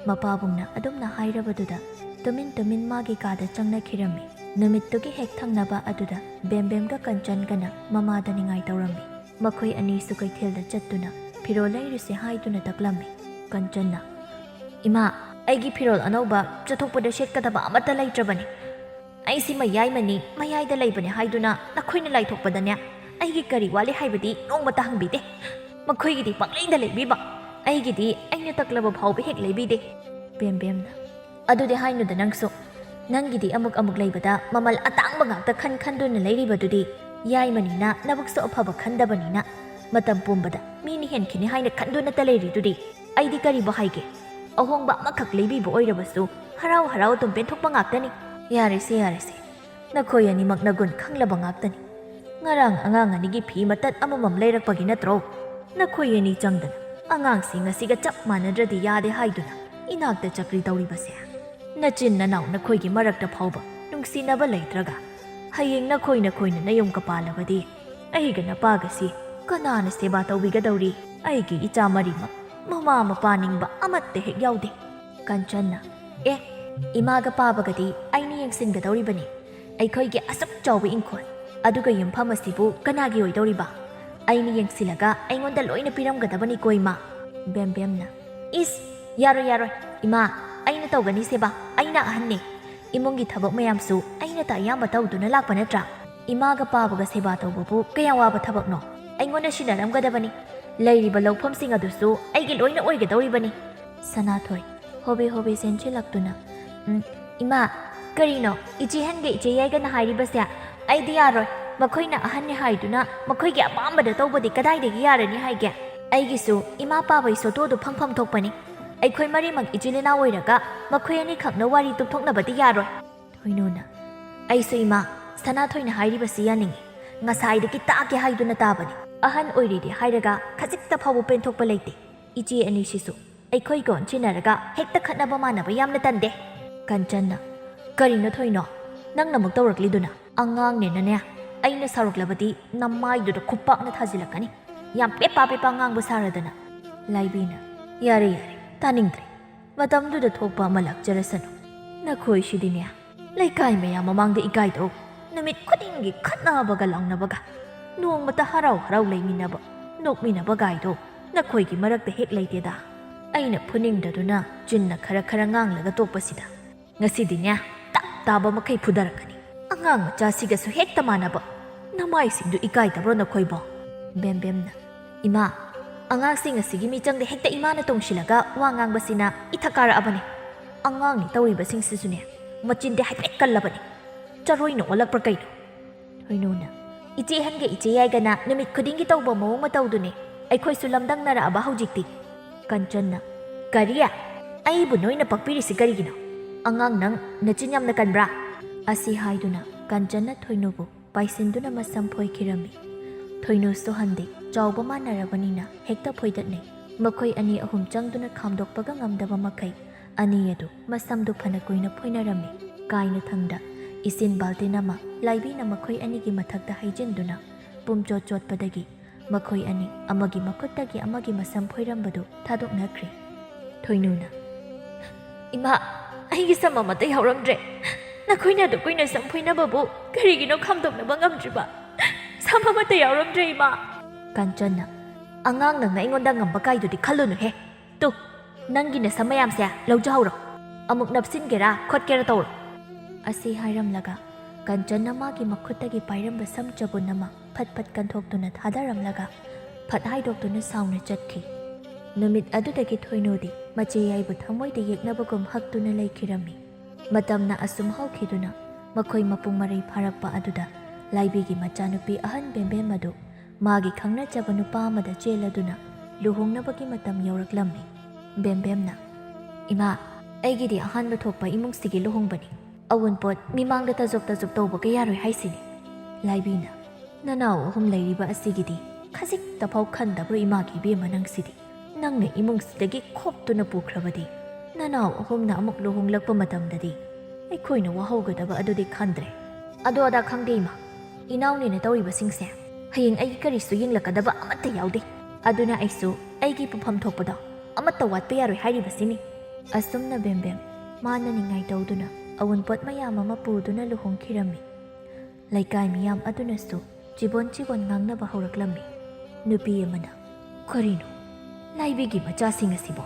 ꯃꯄꯥꯕꯨꯡꯅ ꯑꯗꯨꯝꯅ ꯍꯥꯏꯔꯕꯗꯨꯗ ꯇꯨꯃꯤꯟ ꯇꯨꯃꯤꯟ ꯃꯥꯒꯤ ꯀꯥꯗ ꯆꯪꯅꯈꯤꯔꯝꯃꯤ꯫ ꯅꯨꯃꯤꯠꯇꯨꯒꯤ ꯍꯦꯛ ꯊꯪꯅꯕ ꯑꯗꯨꯗ ꯕꯦꯝꯕꯦꯝꯒ ꯀꯟꯆꯟꯒꯅ ꯃꯃꯥꯗ ꯅꯤꯡꯉꯥꯏ ꯇꯧꯔꯝꯃꯤ꯫ ꯃꯈꯣꯏ ꯑꯅꯤꯁꯨ ꯀꯩꯊꯦꯜꯗ ꯆꯠꯇꯨꯅ ꯐꯤꯔꯣꯜ ꯂꯩꯔꯨꯁꯦ ꯍꯥꯏꯗꯨꯅ ꯇꯛꯂꯝꯃꯤ꯫ ꯀꯟꯆꯟꯅ, "ꯏꯃꯥ, ꯑꯩꯒꯤ ꯐꯤꯔꯣꯜ ꯑꯅꯧꯕ ꯆꯠꯊꯣꯛꯄꯗ ꯁꯦꯠꯀꯗꯕ ꯑꯃꯠꯇ ꯂꯩꯇ꯭ꯔꯕꯅꯤ꯫ ꯑꯩꯁꯤ ꯃꯌꯥꯏꯃꯅꯤ, ꯃꯌꯥꯏꯗ ꯂꯩꯕꯅꯤ ꯍꯥꯏꯗꯨꯅ ꯅꯈꯣꯏꯅ ꯂꯥꯏꯊꯣꯛꯄꯗꯅꯦ, ꯑꯩꯒꯤ ꯀꯔꯤ ꯋꯥꯠꯂꯤ ꯍꯥꯏꯕꯗꯤ ꯅꯣꯡꯃꯇ ꯍꯪꯕꯤꯗꯦ꯫ ꯃꯈꯣꯏꯒꯤꯗꯤ ꯄꯪꯂꯩꯗ ꯂꯩꯕꯤꯕ, ꯑꯩꯒꯤꯗꯤ ꯑꯩꯅ ꯇꯛꯂꯕ ꯐꯥꯎꯕ ꯍꯦꯛ ꯂꯩꯕꯤꯗꯦ꯫" ꯕꯦꯝꯕꯦꯝꯅ, "ꯑꯗꯨꯗꯤ ꯍꯥꯏꯅꯨꯗ ꯅꯪꯁꯨ꯫ ꯅꯪꯒꯤꯗꯤ ꯑꯃꯨꯛ ꯑꯃꯨꯛ ꯂꯩꯕꯗ ꯃꯃꯜ ꯑꯇꯥꯡꯕ ꯉꯥꯛꯇ ꯈꯟ ꯈꯟꯗꯨꯅ ꯂꯩꯔꯤꯕꯗꯨꯗꯤ꯫ ꯌꯥꯏꯃꯅꯤꯅ ꯅꯕꯨꯛꯁꯨ ꯑꯐꯕ ꯈꯟꯗꯕꯅꯤꯅ ꯃꯇꯝ ꯄꯨꯝꯕꯗ ꯃꯤꯅ ꯍꯦꯟꯈꯤꯅꯤ ꯍꯥꯏꯅ ꯈꯟꯗꯨꯅꯇ ꯂꯩꯔꯤꯗꯨꯗꯤ꯫ ꯑꯩꯗꯤ ꯀꯔꯤꯕꯨ ꯍꯥꯏꯒꯦ? ꯑꯍꯣꯡꯕ ꯑꯃꯈꯛ ꯂꯩꯕꯤꯕ ꯑꯣꯏꯔꯕꯁꯨ ꯍꯔꯥꯎ ꯍꯔꯥꯎ ꯑꯗꯨꯝ ꯄꯦꯟꯊꯣꯛꯄ ꯉꯥꯛꯇꯅꯤ꯫ ꯌꯥꯔꯦꯁꯦ, ꯌꯥꯔꯦꯁꯦ, ꯅꯈꯣꯏ ꯑꯅꯤꯃꯛꯅ ꯒꯨꯟ ꯈꯪꯂꯕ ꯉꯥꯛꯇꯅꯤ꯫ ꯉꯔꯥꯡ ꯑꯉꯥꯡ ꯑꯅꯤꯒꯤ ꯐꯤ ꯃꯇꯠ ꯑꯃꯃꯝ ꯂꯩꯔꯛꯄꯒꯤ ꯅꯠꯇ꯭ꯔꯣ? ꯅꯈꯣꯏ ꯑꯅꯤ ꯆꯪꯗꯅ ꯑꯉꯥꯡꯁꯤꯡ ꯑꯁꯤꯒ ꯆꯞ ꯃꯥꯟꯅꯗ꯭ꯔꯗꯤ ꯌꯥꯗꯦ ꯍꯥꯏꯗꯨꯅ ꯏꯅꯥꯛꯇ ꯆꯀ꯭ꯔꯤ ꯇꯧꯔꯤꯕꯁꯦ꯫ ꯅꯆꯤꯟ ꯅꯅꯥꯎ ꯅꯈꯣꯏꯒꯤ ꯃꯔꯛꯇ ꯐꯥꯎꯕ ꯅꯨꯡꯁꯤꯅꯕ ꯂꯩꯇ꯭ꯔꯒ, ꯍꯌꯦꯡ ꯅꯈꯣꯏ ꯅꯈꯣꯏꯅ ꯅꯌꯨꯝꯒ ꯄꯥꯜꯂꯕꯗꯤ ꯑꯩꯒ ꯅꯄꯥꯒꯁꯤ ꯀꯅꯥꯅ ꯁꯦꯕꯥ ꯇꯧꯕꯤꯒꯗꯧꯔꯤ? ꯑꯩꯒꯤ ꯏꯆꯥ ꯃꯔꯤꯃꯛ ꯃꯃꯥ ꯃꯄꯥ ꯅꯤꯡꯕ ꯑꯃꯠꯇ ꯍꯦꯛ ꯌꯥꯎꯗꯦ꯫ ꯀꯟꯆꯟꯅ, ꯑꯦ, ꯏꯃꯥꯒ ꯄꯥꯕꯒꯗꯤ ꯑꯩꯅ ꯌꯦꯡꯁꯤꯟꯒꯗꯧꯔꯤꯕꯅꯤ꯫ ꯑꯩꯈꯣꯏꯒꯤ ꯑꯁꯨꯛ ꯆꯥꯎꯕ ꯏꯪꯈꯣꯜ, ꯑꯗꯨꯒ ꯌꯨꯝꯐꯝ ꯑꯁꯤꯕꯨ ꯀꯅꯥꯒꯤ ꯑꯣꯏꯗꯧꯔꯤꯕ? ꯑꯩꯅ ꯌꯦꯡꯁꯤꯜꯂꯒ ꯑꯩꯉꯣꯟꯗ ꯂꯣꯏꯅ ꯄꯤꯔꯝꯒꯗꯕꯅꯤꯀꯣ, ꯏꯃꯥ꯫ ꯕꯦꯝꯕꯦꯝꯅ, ꯏꯁ, ꯌꯥꯔꯣꯏ, ꯌꯥꯔꯣꯏ, ꯏꯃꯥ, ꯑꯩꯅ ꯇꯧꯒꯅꯤ ꯁꯦꯕꯥ, ꯑꯩꯅ ꯑꯍꯟꯅꯤ꯫ ꯏꯃꯨꯡꯒꯤ ꯊꯕꯛ ꯃꯌꯥꯝꯁꯨ ꯑꯩꯅꯇ ꯑꯌꯥꯝꯕ ꯇꯧꯗꯨꯅ ꯂꯥꯛꯄ ꯅꯠꯇ꯭ꯔꯥ? ꯏꯃꯥꯒ ꯄꯥꯕꯒ ꯁꯦꯕꯥ ꯇꯧꯕꯕꯨ ꯀꯌꯥ ꯋꯥꯕ ꯊꯕꯛꯅꯣ? ꯑꯩꯉꯣꯟꯗ ꯁꯤꯟꯅꯔꯝꯒꯗꯕꯅꯤ꯫ ꯂꯩꯔꯤꯕ ꯂꯧꯐꯝꯁꯤꯡ ꯑꯗꯨꯁꯨ ꯑꯩꯒꯤ ꯂꯣꯏꯅ ꯑꯣꯏꯒꯗꯧꯔꯤꯕꯅꯤ꯫ ꯁꯅꯥꯊꯣꯏ, ꯍꯣꯕꯦ ꯍꯣꯕꯦ ꯆꯦꯟꯁꯤꯜꯂꯛꯇꯨꯅ, ꯎꯝ, ꯏꯃꯥ, ꯀꯔꯤꯅꯣ ꯏꯆꯦ ꯑꯍꯟꯒ ꯏꯆꯦ ꯌꯥꯏꯒꯅ ꯍꯥꯏꯔꯤꯕꯁꯦ? ꯑꯩꯗꯤ ꯌꯥꯔꯣꯏ꯫ ꯃꯈꯣꯏꯅ ꯑꯍꯟꯅꯤ ꯍꯥꯏꯗꯨꯅ ꯃꯈꯣꯏꯒꯤ ꯑꯄꯥꯝꯕꯗ ꯇꯧꯕꯗꯤ ꯀꯗꯥꯏꯗꯒꯤ ꯌꯥꯔꯅꯤ ꯍꯥꯏꯒꯦ? ꯑꯩꯒꯤꯁꯨ ꯏꯃꯥ ꯄꯥꯕꯩ ꯁꯣꯇꯣꯗꯨ ꯐꯪꯐꯝ ꯊꯣꯛꯄꯅꯤ꯫ ꯑꯩꯈꯣꯏ ꯃꯔꯤꯃꯛ ꯏꯆꯤꯜ ꯏꯅꯥꯎ ꯑꯣꯏꯔꯒ ꯃꯈꯣꯏ ꯑꯅꯤꯈꯛꯅ ꯋꯥꯔꯤ ꯇꯨꯝꯊꯣꯛꯅꯕꯗꯤ ꯌꯥꯔꯣꯏ꯫ ꯊꯣꯏꯅꯣꯅ, ꯑꯩꯁꯨ ꯏꯃꯥ, ꯁꯅꯥꯊꯣꯏꯅ ꯍꯥꯏꯔꯤꯕꯁꯤ ꯌꯥꯅꯤꯡꯏ꯫ ꯉꯁꯥꯏꯗꯒꯤ ꯇꯥꯛꯀꯦ ꯍꯥꯏꯗꯨꯅ ꯇꯥꯕꯅꯤ꯫ ꯑꯍꯟ ꯑꯣꯏꯔꯦꯗꯤ ꯍꯥꯏꯔꯒ ꯈꯖꯤꯛꯇ ꯐꯥꯎꯕ ꯄꯦꯟꯊꯣꯛꯄ ꯂꯩꯇꯦ꯫ ꯏꯆꯦ ꯑꯅꯤꯁꯤꯁꯨ ꯑꯩꯈꯣꯏꯒ ꯑꯣꯟꯁꯤꯟꯅꯔꯒ ꯍꯦꯛꯇ ꯈꯠꯅꯕ ꯃꯥꯟꯅꯕ ꯌꯥꯝꯅ ꯇꯟꯗꯦ꯫ ꯀꯟꯆꯟꯅ, ꯀꯔꯤꯅꯣ ꯊꯣꯏꯅꯣ? ꯅꯪꯅ ꯑꯃꯨꯛ ꯇꯧꯔꯛꯂꯤꯗꯨꯅ? ꯑꯉꯥꯡꯅꯦꯅꯅꯦ, ꯑꯩꯅ ꯁꯥꯎꯔꯛꯂꯕꯗꯤ ꯅꯃꯥꯏꯗꯨꯗ ꯈꯨꯄꯥꯛꯅ ꯊꯥꯖꯤꯜꯂꯛꯀꯅꯤ꯫ ꯌꯥꯝ ꯄꯦꯄꯥ ꯄꯦꯄꯥ ꯉꯥꯡꯕ ꯁꯥꯔꯗꯅ꯫ ꯂꯥꯏꯕꯤꯅ, ꯌꯥꯔꯦ ꯌꯥꯔꯦ, ꯇꯥꯅꯤꯡꯗ꯭ꯔꯦ꯫ ꯃꯇꯝꯗꯨꯗ ꯊꯣꯛꯄ ꯑꯃ ꯂꯥꯛꯆꯔꯁꯅꯨ꯫ ꯅꯈꯣꯏꯁꯤꯗꯤꯅꯦ, ꯂꯩꯀꯥꯏ ꯃꯌꯥꯝ ꯃꯃꯥꯡꯗ ꯏꯀꯥꯏꯗ꯭ꯔꯣ? ꯅꯨꯃꯤꯠ ꯈꯨꯗꯤꯡꯒꯤ ꯈꯠꯅꯕꯒ ꯂꯥꯎꯅꯕꯒ, ꯅꯣꯡꯃꯇ ꯍꯔꯥꯎ ꯍꯔꯥꯎ ꯂꯩꯃꯤꯟꯅꯕ, ꯅꯣꯛꯃꯤꯟꯅꯕ ꯒꯥꯏꯗꯣ ꯅꯈꯣꯏꯒꯤ ꯃꯔꯛꯇ ꯍꯦꯛ ꯂꯩꯇꯦꯗ꯫ ꯑꯩꯅ ꯐꯨꯅꯤꯡꯗꯗꯨꯅ ꯆꯤꯟꯅ ꯈꯔ ꯈꯔ ꯉꯥꯡꯂꯒ ꯇꯣꯛꯄꯁꯤꯗ꯫ ꯉꯁꯤꯗꯤꯅꯦ, ꯇꯞ ꯇꯥꯕ ꯃꯈꯩ ꯐꯨꯗꯔꯛꯀꯅꯤ꯫ ꯑꯉꯥꯡ ꯃꯆꯥꯁꯤꯒꯁꯨ ꯍꯦꯛꯇ ꯃꯥꯟꯅꯕ꯫ ꯅꯃꯥꯏꯁꯤꯡꯗꯨ ꯏꯀꯥꯏꯗꯕ꯭ꯔꯣ ꯅꯈꯣꯏꯕꯣ? ꯕꯦꯝꯕꯦꯝꯅ, ꯏꯃꯥ, ꯑꯉꯥꯡꯁꯤꯡ ꯑꯁꯤꯒꯤ ꯃꯤꯆꯪꯗ ꯍꯦꯛꯇ ꯏꯃꯥꯅ ꯇꯣꯡꯁꯤꯜꯂꯒ ꯋꯥ ꯉꯥꯡꯕꯁꯤꯅ ꯏꯊꯛ ꯀꯥꯔꯛꯑꯕꯅꯤ꯫ ꯑꯉꯥꯡꯅꯤ ꯇꯧꯔꯤꯕꯁꯤꯡꯁꯤꯁꯨꯅꯦ, ꯃꯆꯤꯟꯗꯤ ꯍꯥꯏꯐꯦꯠ ꯀꯜꯂꯕꯅꯤ꯫ ꯆꯔꯣꯏꯅ ꯑꯣꯜꯂꯛꯄ꯭ꯔꯥ ꯀꯩꯅꯣ? ꯊꯣꯏꯅꯨꯅ, "ꯏꯆꯦ ꯑꯍꯟꯒ ꯏꯆꯦ ꯌꯥꯏꯒꯅ ꯅꯨꯃꯤꯠ ꯈꯨꯗꯤꯡꯒꯤ ꯇꯧꯕ ꯃꯑꯣꯡ ꯃꯇꯧꯗꯨꯅꯦ꯫ ꯑꯩꯈꯣꯏꯁꯨ ꯂꯝꯗꯪꯅꯔꯛꯑꯕ ꯍꯧꯖꯤꯛꯇꯤ"꯫ ꯀꯟꯆꯟꯅ, "ꯀꯔꯤ? ꯑꯩꯕꯨ ꯅꯣꯏꯅ ꯄꯛꯄꯤꯔꯤꯁꯤ ꯀꯔꯤꯒꯤꯅꯣ? ꯑꯉꯥꯡ ꯅꯪ ꯅꯆꯤꯟ ꯌꯥꯝꯅ ꯀꯟꯕ꯭ꯔꯥ?" ꯑꯁꯤ ꯍꯥꯏꯗꯨꯅ ꯀꯟꯆꯟꯅ ꯊꯣꯏꯅꯨꯕꯨ ꯄꯥꯏꯁꯤꯟꯗꯨꯅ ꯃꯁꯝ ꯐꯣꯏꯈꯤꯔꯝꯃꯤ꯫ ꯊꯣꯏꯅꯨꯁꯨ ꯍꯟꯗꯦ, ꯆꯥꯎꯕ ꯃꯥꯟꯅꯔꯕꯅꯤꯅ ꯍꯦꯛꯇ ꯐꯣꯏꯗꯠꯅꯩ꯫ ꯃꯈꯣꯏ ꯑꯅꯤ ꯑꯍꯨꯝ ꯆꯪꯗꯨꯅ ꯈꯥꯝꯗꯣꯛꯄꯒ ꯉꯝꯗꯕ ꯃꯈꯩ ꯑꯅꯤ ꯑꯗꯨ ꯃꯁꯝꯗꯨ ꯐꯅ ꯀꯨꯏꯅ ꯐꯣꯏꯅꯔꯝꯃꯤ꯫ ꯀꯥꯏꯅ ꯊꯪꯗ ꯏꯁꯤꯡ ꯕꯥꯜꯇꯤꯟ ꯑꯃ ꯂꯥꯏꯕꯤꯅ ꯃꯈꯣꯏ ꯑꯅꯤꯒꯤ ꯃꯊꯛꯇ ꯍꯩꯖꯤꯟꯗꯨꯅ ꯄꯨꯝꯆꯣꯠ ꯆꯣꯠꯄꯗꯒꯤ ꯃꯈꯣꯏ ꯑꯅꯤ ꯑꯃꯒꯤ ꯃꯈꯨꯠꯇꯒꯤ ꯑꯃꯒꯤ ꯃꯁꯝ ꯐꯣꯏꯔꯝꯕꯗꯨ ꯊꯥꯗꯣꯛꯅꯈ꯭ꯔꯦ꯫ ꯊꯣꯏꯅꯨꯅ, "ꯏꯃꯥ, ꯑꯩꯒꯤ ꯁꯝ ꯑꯃꯠꯇ ꯌꯥꯎꯔꯝꯗ꯭ꯔꯦ꯫ ꯅꯈꯣꯏꯅ ꯑꯗꯨ ꯀꯨꯏꯅ ꯁꯝ ꯐꯣꯏꯅꯕꯕꯨ ꯀꯔꯤꯒꯤꯅꯣ ꯈꯥꯝꯗꯣꯛꯅꯕ ꯉꯝꯗ꯭ꯔꯤꯕ? ꯁꯝ ꯑꯃꯠꯇ ꯌꯥꯎꯔꯝꯗ꯭ꯔꯦ, ꯏꯃꯥ!" ꯀꯟꯆꯟꯅ, "ꯑꯉꯥꯡ ꯅꯪꯅ ꯑꯩꯉꯣꯟꯗ ꯉꯝꯕ ꯀꯥꯏꯗꯨꯗꯤ ꯈꯜꯂꯨꯅꯨꯍꯦ꯫ ꯇꯨ, ꯅꯪꯒꯤ ꯅꯁꯝ ꯃꯌꯥꯝꯁꯦ ꯂꯧꯖꯍꯧꯔꯣ꯫ ꯑꯃꯨꯛ ꯅꯞꯁꯤꯟꯒꯦꯔꯥ ꯈꯣꯠꯀꯦꯔꯥ ꯇꯧꯔꯣ"꯫ ꯑꯁꯤ ꯍꯥꯏꯔꯝꯂꯒ ꯀꯟꯆꯟꯅ ꯃꯥꯒꯤ ꯃꯈꯨꯠꯇꯒꯤ ꯄꯥꯏꯔꯝꯕ ꯁꯝ ꯆꯕꯨꯟ ꯑꯃ ꯐꯠ ꯐꯠ ꯀꯟꯊꯣꯛꯇꯨꯅ ꯊꯥꯗꯔꯝꯂꯒ ꯐꯠ ꯍꯥꯏꯗꯣꯛꯇꯨꯅ ꯁꯥꯎꯅ ꯆꯠꯈꯤ꯫ ꯅꯨꯃꯤꯠ ꯑꯗꯨꯗꯒꯤ ꯊꯣꯏꯅꯨꯗꯤ ꯃꯆꯦ ꯌꯥꯏꯕꯨ ꯊꯃꯣꯏꯗ ꯌꯦꯛꯅꯕꯒꯨꯝ ꯍꯛꯇꯨꯅ ꯂꯩꯈꯤꯔꯝꯃꯤ꯫ ꯃꯇꯝꯅ ꯑꯁꯨꯝ ꯍꯧꯈꯤꯗꯨꯅ ꯃꯈꯣꯏ ꯃꯄꯨꯡ ꯃꯔꯩ ꯐꯥꯔꯛꯄ ꯑꯗꯨꯗ ꯂꯥꯏꯕꯤꯒꯤ ꯃꯆꯥꯅꯨꯄꯤ ꯑꯍꯟ ꯕꯦꯝꯕꯦꯝ ꯑꯗꯨ ꯃꯥꯒꯤ ꯈꯪꯅꯖꯕ ꯅꯨꯄꯥ ꯑꯃꯗ ꯆꯦꯜꯂꯗꯨꯅ ꯂꯨꯍꯣꯡꯅꯕꯒꯤ ꯃꯇꯝ ꯌꯧꯔꯛꯂꯝꯃꯤ꯫ ꯕꯦꯝꯕꯦꯝꯅ, "ꯏꯃꯥ, ꯑꯩꯒꯤꯗꯤ ꯑꯍꯥꯟꯕ ꯊꯣꯛꯄ ꯏꯃꯨꯡꯁꯤꯒꯤ ꯂꯨꯍꯣꯡꯕꯅꯤ꯫ ꯑꯋꯨꯟꯄꯣꯠ ꯃꯤꯃꯥꯡꯗ ꯇꯖꯣꯞ ꯇꯖꯣꯞ ꯇꯧꯕꯒ ꯌꯥꯔꯣꯏ ꯍꯥꯏꯁꯤꯅꯤ"꯫ ꯂꯥꯏꯕꯤꯅ, "ꯅꯅꯥꯎ ꯑꯍꯨꯝ ꯂꯩꯔꯤꯕ ꯑꯁꯤꯒꯤꯗꯤ ꯈꯖꯤꯛꯇꯐꯥꯎ ꯈꯟꯗꯕ꯭ꯔꯣ ꯏꯃꯥꯒꯤ ꯏꯕꯦꯝꯃ ꯅꯪꯁꯤꯗꯤ? ꯅꯪꯅ ꯏꯃꯨꯡꯁꯤꯗꯒꯤ ꯈꯣꯞꯇꯨꯅ ꯄꯨꯈ꯭ꯔꯕꯗꯤ ꯅꯅꯥꯎ ꯑꯍꯨꯝꯅ ꯑꯃꯨꯛ ꯂꯨꯍꯣꯡꯂꯛꯄ ꯃꯇꯝꯗꯗꯤ ꯑꯩꯈꯣꯏꯅ ꯋꯥꯍꯧꯒꯗꯕ ꯑꯗꯨꯗꯤ ꯈꯟꯗ꯭ꯔꯦ"꯫ "ꯑꯗꯣ ꯑꯗꯥ ꯈꯪꯗꯦ ꯏꯃꯥ, ꯏꯅꯥꯎꯅꯦꯅ ꯇꯧꯔꯤꯕꯁꯤꯡꯁꯦ ꯍꯌꯦꯡ ꯑꯩꯒꯤ ꯀꯔꯤꯁꯨ ꯌꯦꯡꯂꯛꯀꯗꯕ ꯑꯃꯠꯇ ꯌꯥꯎꯗꯦ꯫ ꯑꯗꯨꯅ ꯑꯩꯁꯨ ꯑꯩꯒꯤ ꯄꯨꯐꯝ ꯊꯣꯛꯄꯗꯣ ꯑꯃꯠꯇ ꯋꯥꯠꯄ ꯌꯥꯔꯣꯏ ꯍꯥꯏꯔꯤꯕꯁꯤꯅꯤ"꯫ ꯑꯁꯨꯝꯅ ꯕꯦꯝꯕꯦꯝ ꯃꯥꯅ ꯅꯤꯡꯉꯥꯏ ꯇꯧꯗꯨꯅ ꯑꯋꯨꯟꯄꯣꯠ ꯃꯌꯥꯝ ꯑꯃ ꯄꯨꯗꯨꯅ ꯂꯨꯍꯣꯡꯈꯤꯔꯝꯃꯤ꯫ ꯂꯩꯀꯥꯏ ꯃꯤꯌꯥꯝ ꯑꯗꯨꯅꯁꯨ ꯆꯤꯕꯣꯟ ꯆꯤꯕꯣꯟ ꯉꯥꯡꯅꯕ ꯍꯧꯔꯛꯂꯝꯃꯤ꯫ ꯅꯨꯄꯤ ꯑꯃꯅ, "ꯀꯔꯤꯅꯣ, ꯂꯥꯏꯕꯤꯒꯤ ꯃꯆꯥꯁꯤꯡ ꯑꯁꯤꯕꯣ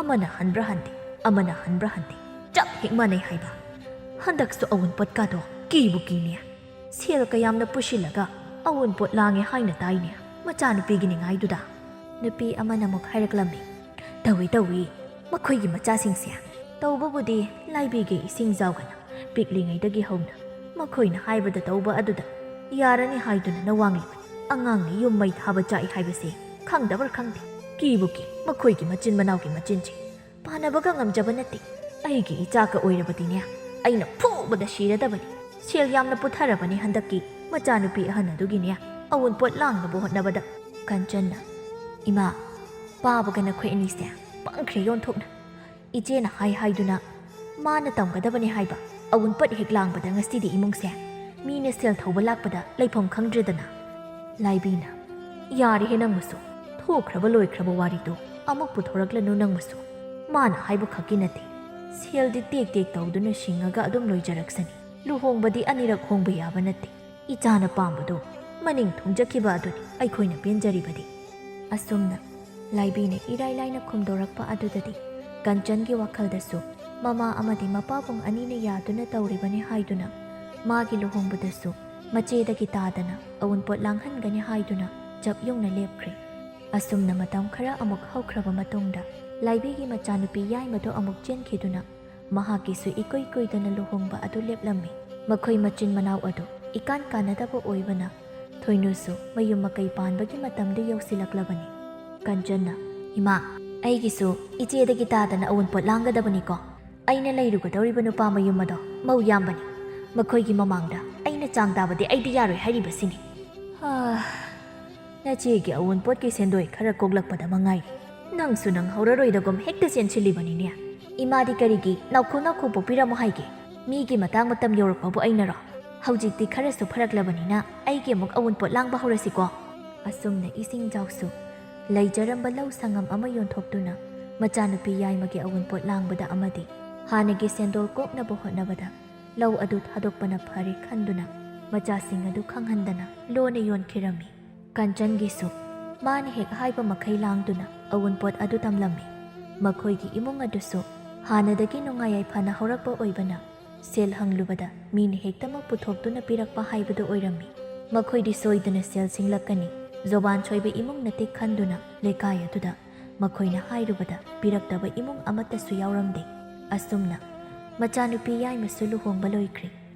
ꯑꯃꯅ ꯍꯟꯕ꯭ꯔꯥ ꯍꯟꯗꯦ, ꯑꯃꯅ ꯍꯟꯕ꯭ꯔꯥ ꯍꯟꯗꯦ, ꯆꯞ ꯍꯦꯛ ꯃꯥꯟꯅꯩ ꯍꯥꯏꯕ꯫ ꯍꯟꯗꯛꯁꯨ ꯑꯋꯨꯟꯄꯣꯠꯀꯥꯗꯣ ꯀꯤꯕꯨ ꯀꯤꯅꯦ꯫ ꯁꯦꯜ ꯀꯌꯥꯝꯅ ꯄꯨꯁꯤꯜꯂꯒ ꯑꯋꯨꯟꯄꯣꯠ ꯂꯥꯡꯉꯦ ꯍꯥꯏꯅ ꯇꯥꯏꯅꯦ ꯃꯆꯥꯅꯨꯄꯤꯒꯤ ꯅꯤꯡꯉꯥꯏꯗꯨꯗ"꯫ ꯅꯨꯄꯤ ꯑꯃꯅ ꯑꯃꯨꯛ ꯍꯥꯏꯔꯛꯂꯝꯃꯤ, "ꯇꯧꯏ, ꯇꯧꯏ, ꯃꯈꯣꯏꯒꯤ ꯃꯆꯥꯁꯤꯡꯁꯦ ꯇꯧꯕꯕꯨꯗꯤ ꯂꯥꯏꯕꯤꯒꯤ ꯏꯁꯤꯡ ꯏꯆꯥꯎꯒꯅ ꯄꯤꯛꯂꯤꯉꯩꯗꯒꯤ ꯍꯧꯅ ꯃꯈꯣꯏꯅ ꯍꯥꯏꯕꯗ ꯇꯧꯕ ꯑꯗꯨꯗ ꯌꯥꯔꯅꯤ ꯍꯥꯏꯗꯨꯅ ꯅꯋꯥꯡꯂꯤꯕꯅꯤ꯫ ꯑꯉꯥꯡꯅ ꯌꯨꯝ ꯃꯩ ꯊꯥꯕ ꯆꯥꯛꯏ ꯍꯥꯏꯕꯁꯦ ꯈꯪꯗꯕ꯭ꯔꯥ ꯈꯪꯗꯦ꯫ ꯀꯤꯕꯨ ꯀꯤ ꯃꯈꯣꯏꯒꯤ ꯃꯆꯤꯟ ꯃꯅꯥꯎꯒꯤ ꯃꯆꯤꯟꯁꯦ꯫ ꯄꯥꯟꯅꯕꯒ ꯉꯝꯖꯕ ꯅꯠꯇꯦ꯫ ꯑꯩꯒꯤ ꯏꯆꯥꯒ ꯑꯣꯏꯔꯕꯗꯤꯅꯦ, ꯑꯩꯅ ꯐꯨꯕꯗ ꯁꯤꯔꯗꯕꯅꯤ꯫ ꯁꯦꯜ ꯌꯥꯝꯅ ꯄꯨꯊꯔꯕꯅꯤ ꯍꯟꯗꯛꯀꯤ ꯃꯆꯥꯅꯨꯄꯤ ꯑꯍꯟ ꯑꯗꯨꯒꯤꯅꯦ꯫ ꯑꯋꯨꯟꯄꯣꯠ ꯂꯥꯡꯅꯕ ꯍꯣꯠꯅꯕꯗ꯫ ꯀꯟꯆꯟꯅ, "ꯏꯃꯥ, ꯄꯥꯕꯒ ꯅꯈꯣꯏ ꯑꯅꯤꯁꯦ ꯄꯪꯈ꯭ꯔꯦ ꯌꯣꯟꯊꯣꯛꯅ꯫ ꯏꯆꯦꯅ ꯍꯥꯏ ꯍꯥꯏꯗꯨꯅ ꯃꯥꯅ ꯇꯝꯒꯗꯕꯅꯤ ꯍꯥꯏꯕ꯫ ꯑꯋꯨꯟꯄꯣꯠ ꯍꯦꯛ ꯂꯥꯡꯕꯗ ꯉꯁꯤꯗꯤ ꯏꯃꯨꯡꯁꯦ ꯃꯤꯅ ꯁꯦꯜ ꯊꯧꯕ ꯂꯥꯛꯄꯗ ꯂꯩꯐꯝ ꯈꯪꯗ꯭ꯔꯦꯗꯅ꯫" ꯂꯥꯏꯕꯤꯅ, "ꯌꯥꯔꯦꯍꯦ ꯅꯪꯕꯨꯁꯨ, ꯊꯣꯛꯈ꯭ꯔꯕ ꯂꯣꯏꯈ꯭ꯔꯕ ꯋꯥꯔꯤꯗꯣ ꯑꯃꯨꯛ ꯄꯨꯊꯣꯔꯛꯂꯅꯨ ꯅꯪꯕꯨꯁꯨ꯫ ꯃꯥꯅ ꯍꯥꯏꯕ ꯈꯛꯀꯤ ꯅꯠꯇꯦ, ꯁꯦꯜꯗꯤ ꯇꯦꯛ ꯇꯦꯛ ꯇꯧꯗꯨꯅ ꯁꯤꯡꯉꯒ ꯑꯗꯨꯝ ꯂꯣꯏꯖꯔꯛꯁꯅꯤ꯫ ꯂꯨꯍꯣꯡꯕꯗꯤ ꯑꯅꯤꯔꯛ ꯍꯣꯡꯕ ꯌꯥꯕ ꯅꯠꯇꯦ꯫ ꯏꯆꯥꯅ ꯄꯥꯝꯕꯗꯣ ꯃꯅꯤꯡ ꯊꯨꯡꯖꯈꯤꯕ ꯑꯗꯨꯅꯤ ꯑꯩꯈꯣꯏꯅ ꯄꯦꯟꯖꯔꯤꯕꯗꯤ꯫" ꯑꯁꯨꯝꯅ ꯂꯥꯏꯕꯤꯅ ꯏꯔꯥꯏ ꯂꯥꯏꯅ ꯈꯨꯝꯗꯣꯔꯛꯄ ꯑꯗꯨꯗꯗꯤ ꯀꯟꯆꯟꯒꯤ ꯋꯥꯈꯜꯗꯁꯨ ꯃꯃꯥ ꯑꯃꯗꯤ ꯃꯄꯥꯕꯨꯡ ꯑꯅꯤꯅ ꯌꯥꯗꯨꯅ ꯇꯧꯔꯤꯕꯅꯤ ꯍꯥꯏꯗꯨꯅ, ꯃꯥꯒꯤ ꯂꯨꯍꯣꯡꯕꯗꯁꯨ ꯃꯆꯦꯗꯒꯤ ꯇꯥꯗꯅ ꯑꯋꯨꯟꯄꯣꯠ ꯂꯥꯡꯍꯟꯒꯅꯤ ꯍꯥꯏꯗꯨꯅ ꯆꯞ ꯌꯨꯡꯅ ꯂꯦꯞꯈ꯭ꯔꯦ꯫ ꯑꯁꯨꯝꯅ ꯃꯇꯝ ꯈꯔ ꯑꯃꯨꯛ ꯍꯧꯈ꯭ꯔꯕ ꯃꯇꯨꯡꯗ ꯂꯥꯏꯕꯤꯒꯤ ꯃꯆꯥꯅꯨꯄꯤ ꯌꯥꯏꯃꯗꯣ ꯑꯃꯨꯛ ꯆꯦꯟꯈꯤꯗꯨꯅ ꯃꯍꯥꯛꯀꯤꯁꯨ ꯏꯀꯨꯏ ꯀꯨꯏꯗꯅ ꯂꯨꯍꯣꯡꯕ ꯑꯗꯨ ꯂꯦꯞꯂꯝꯃꯤ꯫ ꯃꯈꯣꯏ ꯃꯆꯤꯟ ꯃꯅꯥꯎ ꯑꯗꯨ ꯏꯀꯥꯟ ꯀꯥꯟꯅꯗꯕ ꯑꯣꯏꯕꯅ ꯊꯣꯏꯅꯨꯁꯨ ꯃꯌꯨꯝ ꯃꯀꯩ ꯄꯥꯟꯕꯒꯤ ꯃꯇꯝꯗꯨ ꯌꯧꯁꯤꯜꯂꯛꯂꯕꯅꯤ꯫ ꯀꯟꯆꯟꯅ, "ꯏꯃꯥ, ꯑꯩꯒꯤꯁꯨ ꯏꯆꯦꯗꯒꯤ ꯇꯥꯗꯅ ꯑꯋꯨꯟꯄꯣꯠ ꯂꯥꯡꯒꯗꯕꯅꯤꯀꯣ꯫ ꯑꯩꯅ ꯂꯩꯔꯨꯒꯗꯧꯔꯤꯕ ꯅꯨꯄꯥ ꯃꯌꯨꯝ ꯑꯗꯣ ꯃꯧ ꯌꯥꯝꯕꯅꯤ꯫ ꯃꯈꯣꯏꯒꯤ ꯃꯃꯥꯡꯗ ꯑꯩꯅ ꯆꯥꯡ ꯇꯥꯕꯗꯤ ꯑꯩꯗꯤ ꯌꯥꯔꯣꯏ ꯍꯥꯏꯔꯤꯕꯁꯤꯅꯤ꯫" ꯍꯥ, ꯅꯆꯦꯒꯤ ꯑꯋꯨꯟꯄꯣꯠꯀꯤ ꯁꯦꯟꯗꯣꯏ ꯈꯔ ꯀꯣꯛꯂꯛꯄꯗ ꯃꯉꯥꯏꯔꯦ꯫ ꯅꯪꯁꯨ ꯅꯪꯍꯧꯔꯔꯣꯏꯗꯒꯨꯝ ꯍꯦꯛꯇ ꯆꯦꯟꯁꯤꯜꯂꯤꯕꯅꯤꯅꯦ꯫ ꯏꯃꯥꯗꯤ ꯀꯔꯤꯒꯤ ꯅꯥꯎꯈꯣ ꯅꯥꯎꯈꯣ ꯄꯣꯛꯄꯤꯔꯝꯃꯣ ꯍꯥꯏꯒꯦ? ꯃꯤꯒꯤ ꯃꯇꯥꯡ ꯃꯇꯝ ꯌꯧꯔꯛꯄꯕꯨ ꯑꯩꯅꯔꯣ? ꯍꯧꯖꯤꯛꯇꯤ ꯈꯔꯁꯨ ꯐꯔꯛꯂꯕꯅꯤꯅ ꯑꯩꯒꯤ ꯑꯃꯨꯛ ꯑꯋꯨꯟꯄꯣꯠ ꯂꯥꯡꯕ ꯍꯧꯔꯁꯤꯀꯣ꯫ ꯑꯁꯨꯝꯅ ꯏꯁꯤꯡ ꯏꯆꯥꯎꯁꯨ ꯂꯩꯖꯔꯝꯕ ꯂꯧ ꯁꯪꯉꯝ ꯑꯃ ꯌꯣꯟꯊꯣꯛꯇꯨꯅ ꯃꯆꯥꯅꯨꯄꯤ ꯌꯥꯏꯃꯒꯤ ꯑꯋꯨꯟꯄꯣꯠ ꯂꯥꯡꯕꯗ ꯑꯃꯗꯤ ꯍꯥꯟꯅꯒꯤ ꯁꯦꯟꯗꯣꯜ ꯀꯣꯛꯅꯕ ꯍꯣꯠꯅꯕꯗ ꯂꯧ ꯑꯗꯨ ꯊꯥꯗꯣꯛꯄꯅ ꯐꯔꯦ ꯈꯟꯗꯨꯅ ꯃꯆꯥꯁꯤꯡ ꯑꯗꯨ ꯈꯪꯍꯟꯗꯅ ꯂꯣꯟꯅ ꯌꯣꯟꯈꯤꯔꯝꯃꯤ꯫ ꯀꯟꯆꯟꯒꯤꯁꯨ ꯃꯥꯅ ꯍꯦꯛ ꯍꯥꯏꯕ ꯃꯈꯩ ꯂꯥꯡꯗꯨꯅ ꯑꯋꯨꯟꯄꯣꯠ ꯑꯗꯨ ꯇꯝꯂꯝꯃꯤ꯫ ꯃꯈꯣꯏꯒꯤ ꯏꯃꯨꯡ ꯑꯗꯨꯁꯨ ꯍꯥꯟꯅꯗꯒꯤ ꯅꯨꯡꯉꯥꯏ ꯌꯥꯏꯐꯅ ꯍꯧꯔꯛꯄ ꯑꯣꯏꯕꯅ ꯁꯦꯜ ꯍꯪꯂꯨꯕꯗ ꯃꯤꯅ ꯍꯦꯛꯇꯃꯛ ꯄꯨꯊꯣꯛꯇꯨꯅ ꯄꯤꯔꯛꯄ ꯍꯥꯏꯕꯗꯨ ꯑꯣꯏꯔꯝꯃꯤ꯫ ꯃꯈꯣꯏꯗꯤ ꯁꯣꯏꯗꯅ ꯁꯦꯜ ꯁꯤꯡꯂꯛꯀꯅꯤ, ꯖꯣꯕꯥꯟ ꯁꯣꯏꯕ ꯏꯃꯨꯡ ꯅꯠꯇꯦ ꯈꯟꯗꯨꯅ ꯂꯩꯀꯥꯏ ꯑꯗꯨꯗ ꯃꯈꯣꯏꯅ ꯍꯥꯏꯔꯨꯕꯗ ꯄꯤꯔꯛꯇꯕ ꯏꯃꯨꯡ ꯑꯃꯠꯇꯁꯨ ꯌꯥꯎꯔꯝꯗꯦ꯫ ꯑꯁꯨꯝꯅ ꯃꯆꯥꯅꯨꯄꯤ ꯌꯥꯏꯃꯁꯨ ꯂꯨꯍꯣꯡꯕ ꯂꯣꯏꯈ꯭ꯔꯦ꯫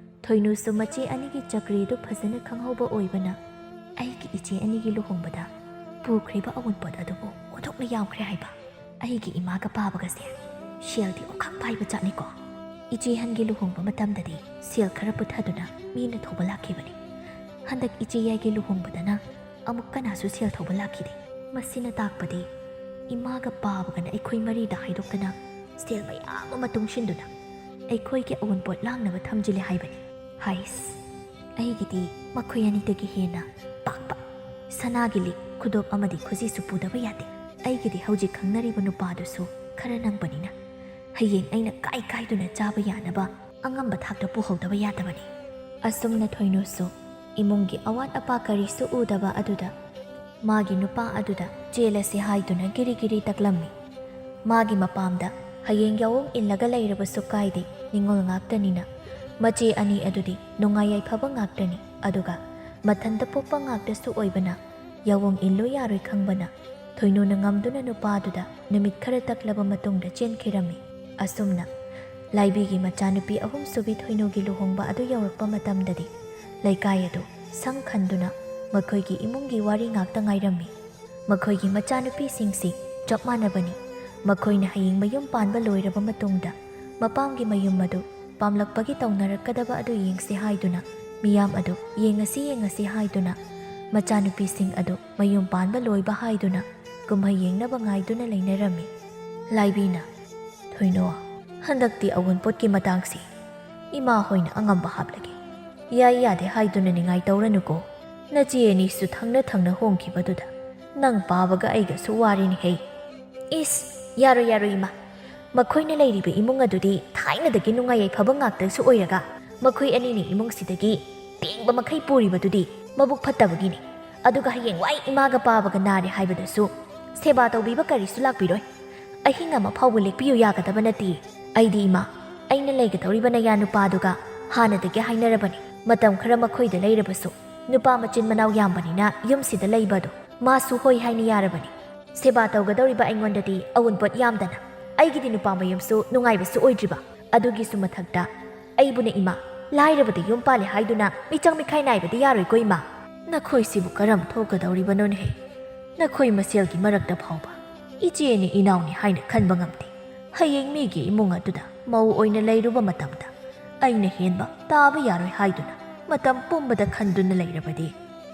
ꯊꯣꯏꯅꯨꯁꯨ ꯃꯆꯦ ꯑꯅꯤꯒꯤ ꯆꯀ꯭ꯔꯤꯗꯨ ꯐꯖꯅ ꯈꯪꯍꯧꯕ ꯑꯣꯏꯕꯅ ꯑꯩꯒꯤ ꯏꯆꯦ ꯑꯅꯤꯒꯤ ꯂꯨꯍꯣꯡꯕꯗ ꯄꯨꯈ꯭ꯔꯤꯕ ꯑꯋꯨꯟꯄꯣꯠ ꯑꯗꯨꯕꯨ ꯑꯣꯟꯊꯣꯛꯅ ꯌꯥꯝꯈ꯭ꯔꯦ ꯍꯥꯏꯕ꯫ ꯑꯩꯒꯤ ꯏꯃꯥꯒ ꯄꯥꯕꯒꯁꯦ ꯁꯦꯜꯗꯤ ꯑꯣꯈꯥꯛ ꯄꯥꯏꯕ ꯖꯥꯠꯅꯤꯀꯣ꯫ ꯏꯆꯦ ꯑꯍꯟꯒꯤ ꯂꯨꯍꯣꯡꯕ ꯃꯇꯝꯗꯗꯤ ꯁꯦꯜ ꯈꯔ ꯄꯨꯊꯗꯨꯅ ꯃꯤꯅ ꯊꯧꯕ ꯂꯥꯛꯈꯤꯕꯅꯤ꯫ ꯍꯟꯗꯛ ꯏꯆꯦ ꯌꯥꯏꯒꯤ ꯂꯨꯍꯣꯡꯕꯗꯅ ꯑꯃꯨꯛ ꯀꯅꯥꯁꯨ ꯁꯦꯜ ꯊꯧꯕ ꯂꯥꯛꯈꯤꯗꯦ꯫ ꯃꯁꯤꯅ ꯇꯥꯛꯄꯗꯤ ꯏꯃꯥꯒ ꯄꯥꯕꯒꯅ ꯑꯩꯈꯣꯏ ꯃꯔꯤꯗ ꯍꯥꯏꯗꯣꯛꯇꯅ ꯁꯦꯜ ꯃꯌꯥꯝ ꯑꯃ ꯇꯨꯡꯁꯤꯟꯗꯨꯅ ꯑꯩꯈꯣꯏꯒꯤ ꯑꯋꯨꯟꯄꯣꯠ ꯂꯥꯡꯅꯕ ꯊꯝꯖꯤꯜꯂꯦ ꯍꯥꯏꯕꯅꯤ꯫ ꯍꯥꯏꯁ, ꯑꯩꯒꯤꯗꯤ ꯃꯈꯣꯏ ꯑꯅꯤꯗꯒꯤ ꯍꯦꯟꯅ ꯄꯥꯛꯄ ꯁꯅꯥꯒꯤ ꯂꯤꯛ ꯈꯨꯗꯣꯞ ꯑꯃꯗꯤ ꯈꯨꯖꯤꯁꯨ ꯄꯨꯗꯕ ꯌꯥꯗꯦ꯫ ꯑꯩꯒꯤꯗꯤ ꯍꯧꯖꯤꯛ ꯈꯪꯅꯔꯤꯕ ꯅꯨꯄꯥꯗꯨꯁꯨ ꯈꯔ ꯅꯪꯕꯅꯤꯅ ꯍꯌꯦꯡ ꯑꯩꯅ ꯀꯥꯏ ꯀꯥꯏꯗꯨꯅ ꯆꯥꯕ ꯌꯥꯅꯕ ꯑꯉꯝꯕ ꯊꯥꯛꯇ ꯄꯨꯍꯧꯗꯕ ꯌꯥꯗꯕꯅꯤ꯫ ꯑꯁꯨꯝꯅ ꯊꯣꯏꯅꯨꯁꯨ ꯏꯃꯨꯡꯒꯤ ꯑꯋꯥꯠ ꯑꯄꯥ ꯀꯔꯤꯁꯨ ꯎꯗꯕ ꯑꯗꯨꯗ ꯃꯥꯒꯤ ꯅꯨꯄꯥ ꯑꯗꯨꯗ ꯆꯦꯜꯂꯁꯤ ꯍꯥꯏꯗꯨꯅ ꯒꯤꯔꯤ ꯒꯤꯔꯤ ꯇꯛꯂꯝꯃꯤ꯫ ꯃꯥꯒꯤ ꯃꯄꯥꯝꯗ ꯍꯌꯦꯡ ꯌꯥꯑꯣꯡ ꯏꯜꯂꯒ ꯂꯩꯔꯕꯁꯨ ꯀꯥꯏꯗꯦ, ꯅꯤꯉꯣꯜ ꯉꯥꯛꯇꯅꯤꯅ꯫ ꯃꯆꯦ ꯑꯅꯤ ꯑꯗꯨꯗꯤ ꯅꯨꯡꯉꯥꯏ ꯌꯥꯏꯐꯕ ꯉꯥꯛꯇꯅꯤ, ꯑꯗꯨꯒ ꯃꯊꯟꯇ ꯄꯣꯛꯄ ꯉꯥꯛꯇꯁꯨ ꯑꯣꯏꯕꯅ ꯌꯥꯑꯣꯡ ꯏꯜꯂꯨ ꯌꯥꯔꯣꯏ ꯈꯪꯕꯅ ꯊꯣꯏꯅꯨꯅ ꯉꯝꯗꯨꯅ ꯅꯨꯄꯥꯗꯨꯗ ꯅꯨꯃꯤꯠ ꯈꯔ ꯇꯛꯂꯕ ꯃꯇꯨꯡꯗ ꯆꯦꯟꯈꯤꯔꯝꯃꯤ꯫ ꯑꯁꯨꯝꯅ ꯂꯥꯏꯕꯤꯒꯤ ꯃꯆꯥꯅꯨꯄꯤ ꯑꯍꯨꯝꯁꯨꯕꯤ ꯊꯣꯏꯅꯨꯒꯤ ꯂꯨꯍꯣꯡꯕ ꯑꯗꯨ ꯌꯧꯔꯛꯄ ꯃꯇꯝꯗꯗꯤ ꯂꯩꯀꯥꯏ ꯑꯗꯨ ꯁꯪ ꯈꯟꯗꯨꯅ ꯃꯈꯣꯏꯒꯤ ꯏꯃꯨꯡꯒꯤ ꯋꯥꯔꯤ ꯉꯥꯛꯇ ꯉꯥꯏꯔꯝꯃꯤ꯫ ꯃꯈꯣꯏꯒꯤ ꯃꯆꯥꯅꯨꯄꯤꯁꯤꯡꯁꯤ ꯆꯞ ꯃꯥꯟꯅꯕꯅꯤ꯫ ꯃꯈꯣꯏꯅ ꯍꯌꯦꯡ ꯃꯌꯨꯝ ꯄꯥꯟꯕ ꯂꯣꯏꯔꯕ ꯃꯇꯨꯡꯗ ꯃꯄꯥꯝꯒꯤ ꯃꯌꯨꯝ ꯑꯗꯨ ꯄꯥꯝꯂꯛꯄꯒꯤ ꯇꯧꯅꯔꯛꯀꯗꯕ ꯑꯗꯨ ꯌꯦꯡꯁꯤ ꯍꯥꯏꯗꯨꯅ, ꯃꯤꯌꯥꯝ ꯑꯗꯨ ꯌꯦꯡꯉꯁꯤ ꯌꯦꯡꯉꯁꯤ ꯍꯥꯏꯗꯨꯅ, ꯃꯆꯥꯅꯨꯄꯤꯁꯤꯡ ꯑꯗꯨ ꯃꯌꯨꯝ ꯄꯥꯟꯕ ꯂꯣꯏꯕ ꯍꯥꯏꯗꯨꯅ ꯀꯨꯝꯍꯩ ꯌꯦꯡꯅꯕ ꯉꯥꯏꯗꯨꯅ ꯂꯩꯅꯔꯝꯃꯤ꯫ ꯂꯥꯏꯕꯤꯅ, "ꯊꯣꯏꯅꯣ, ꯍꯟꯗꯛꯇꯤ ꯑꯋꯨꯟꯄꯣꯠꯀꯤ ꯃꯇꯥꯡꯁꯤ ꯏꯃꯥ ꯍꯣꯏꯅ ꯑꯉꯝꯕ ꯍꯥꯞꯂꯒꯦ꯫ ꯌꯥꯏ ꯌꯥꯗꯦ ꯍꯥꯏꯗꯨꯅ ꯅꯤꯡꯉꯥꯏ ꯇꯧꯔꯅꯨꯀꯣ꯫ ꯅꯆꯦ ꯑꯅꯤꯁꯨ ꯊꯪꯅ ꯊꯪꯅ ꯍꯣꯡꯈꯤꯕꯗꯨꯗ ꯅꯪ ꯄꯥꯕꯒ ꯑꯩꯒꯁꯨ ꯋꯥꯔꯤꯅꯦꯍꯦ꯫" "ꯏꯁ, ꯌꯥꯔꯣꯏ ꯌꯥꯔꯣꯏ ꯏꯃꯥ, ꯃꯈꯣꯏꯅ ꯂꯩꯔꯤꯕ ꯏꯃꯨꯡ ꯑꯗꯨꯗꯤ ꯊꯥꯏꯅꯗꯒꯤ ꯅꯨꯡꯉꯥꯏ ꯌꯥꯏꯐꯕ ꯉꯥꯛꯇꯁꯨ ꯑꯣꯏꯔꯒ ꯃꯈꯣꯏ ꯑꯅꯤꯅ ꯏꯃꯨꯡꯁꯤꯗꯒꯤ ꯇꯦꯡꯕ ꯃꯈꯩ ꯄꯨꯔꯤꯕꯗꯨꯗꯤ ꯃꯕꯨꯛ ꯐꯠꯇꯕꯒꯤꯅꯤ꯫ ꯑꯗꯨꯒ ꯍꯌꯦꯡꯋꯥꯏ ꯏꯃꯥꯒ ꯄꯥꯕꯒ ꯅꯥꯔꯦ ꯍꯥꯏꯕꯗꯁꯨ ꯁꯦꯕꯥ ꯇꯧꯕꯤꯕ ꯀꯔꯤꯁꯨ ꯂꯥꯛꯄꯤꯔꯣꯏ꯫ ꯑꯍꯤꯡ ꯑꯃ ꯐꯥꯎꯕ ꯂꯦꯛꯄꯤꯌꯨ ꯌꯥꯒꯗꯕ ꯅꯠꯇꯦ꯫ ꯑꯩꯗꯤ ꯏꯃꯥ, ꯑꯩꯅ ꯂꯩꯒꯗꯧꯔꯤꯕ ꯅꯌꯥ ꯅꯨꯄꯥꯗꯨꯒ ꯍꯥꯟꯅꯗꯒꯤ ꯍꯥꯏꯅꯔꯕꯅꯤ꯫ ꯃꯇꯝ ꯈꯔ ꯃꯈꯣꯏꯗ ꯂꯩꯔꯕꯁꯨ ꯅꯨꯄꯥ ꯃꯆꯤꯟ ꯃꯅꯥꯎ ꯌꯥꯝꯕꯅꯤꯅ ꯌꯨꯝꯁꯤꯗ ꯂꯩꯕ ꯑꯗꯨ ꯃꯥꯁꯨ ꯍꯣꯏ ꯍꯥꯏꯅ ꯌꯥꯔꯕꯅꯤ꯫ ꯁꯦꯕꯥ ꯇꯧꯒꯗꯧꯔꯤꯕ ꯑꯩꯉꯣꯟꯗꯗꯤ ꯑꯋꯨꯟꯄꯣꯠ ꯌꯥꯝꯗꯅ ꯑꯩꯒꯤꯗꯤ ꯅꯨꯄꯥ ꯃꯌꯨꯝꯁꯨ ꯅꯨꯡꯉꯥꯏꯕꯁꯨ ꯑꯣꯏꯗ꯭ꯔꯤꯕ, ꯑꯗꯨꯒꯤꯁꯨ ꯃꯊꯛꯇ ꯑꯩꯕꯨꯅ ꯏꯃꯥ, ꯂꯥꯏꯔꯕꯗ ꯌꯨꯝ ꯄꯥꯜꯂꯦ ꯍꯥꯏꯗꯨꯅ ꯃꯤꯆꯪ ꯃꯤꯈꯥꯏ ꯅꯥꯏꯕꯗꯤ ꯌꯥꯔꯣꯏꯀꯣ ꯏꯃꯥ꯫ ꯅꯈꯣꯏꯁꯤꯕꯨ ꯀꯔꯝ ꯊꯣꯛꯀꯗꯧꯔꯤꯕꯅꯣꯅꯦꯍꯦ? ꯅꯈꯣꯏ ꯃꯁꯦꯜꯒꯤ ꯃꯔꯛꯇ ꯐꯥꯎꯕ ꯏꯆꯦꯅꯤ ꯏꯅꯥꯎꯅꯤ ꯍꯥꯏꯅ ꯈꯟꯕ ꯉꯝꯗꯦ꯫ ꯍꯌꯦꯡ ꯃꯤꯒꯤ ꯏꯃꯨꯡ ꯑꯗꯨꯗ ꯃꯧ ꯑꯣꯏꯅ ꯂꯩꯔꯨꯕ ꯃꯇꯝꯗ ꯑꯩꯅ ꯍꯦꯟꯕ ꯇꯥꯕ ꯌꯥꯔꯣꯏ ꯍꯥꯏꯗꯨꯅ ꯃꯇꯝ ꯄꯨꯝꯕꯗ ꯈꯟꯗꯨꯅ ꯂꯩꯔꯕꯗꯤ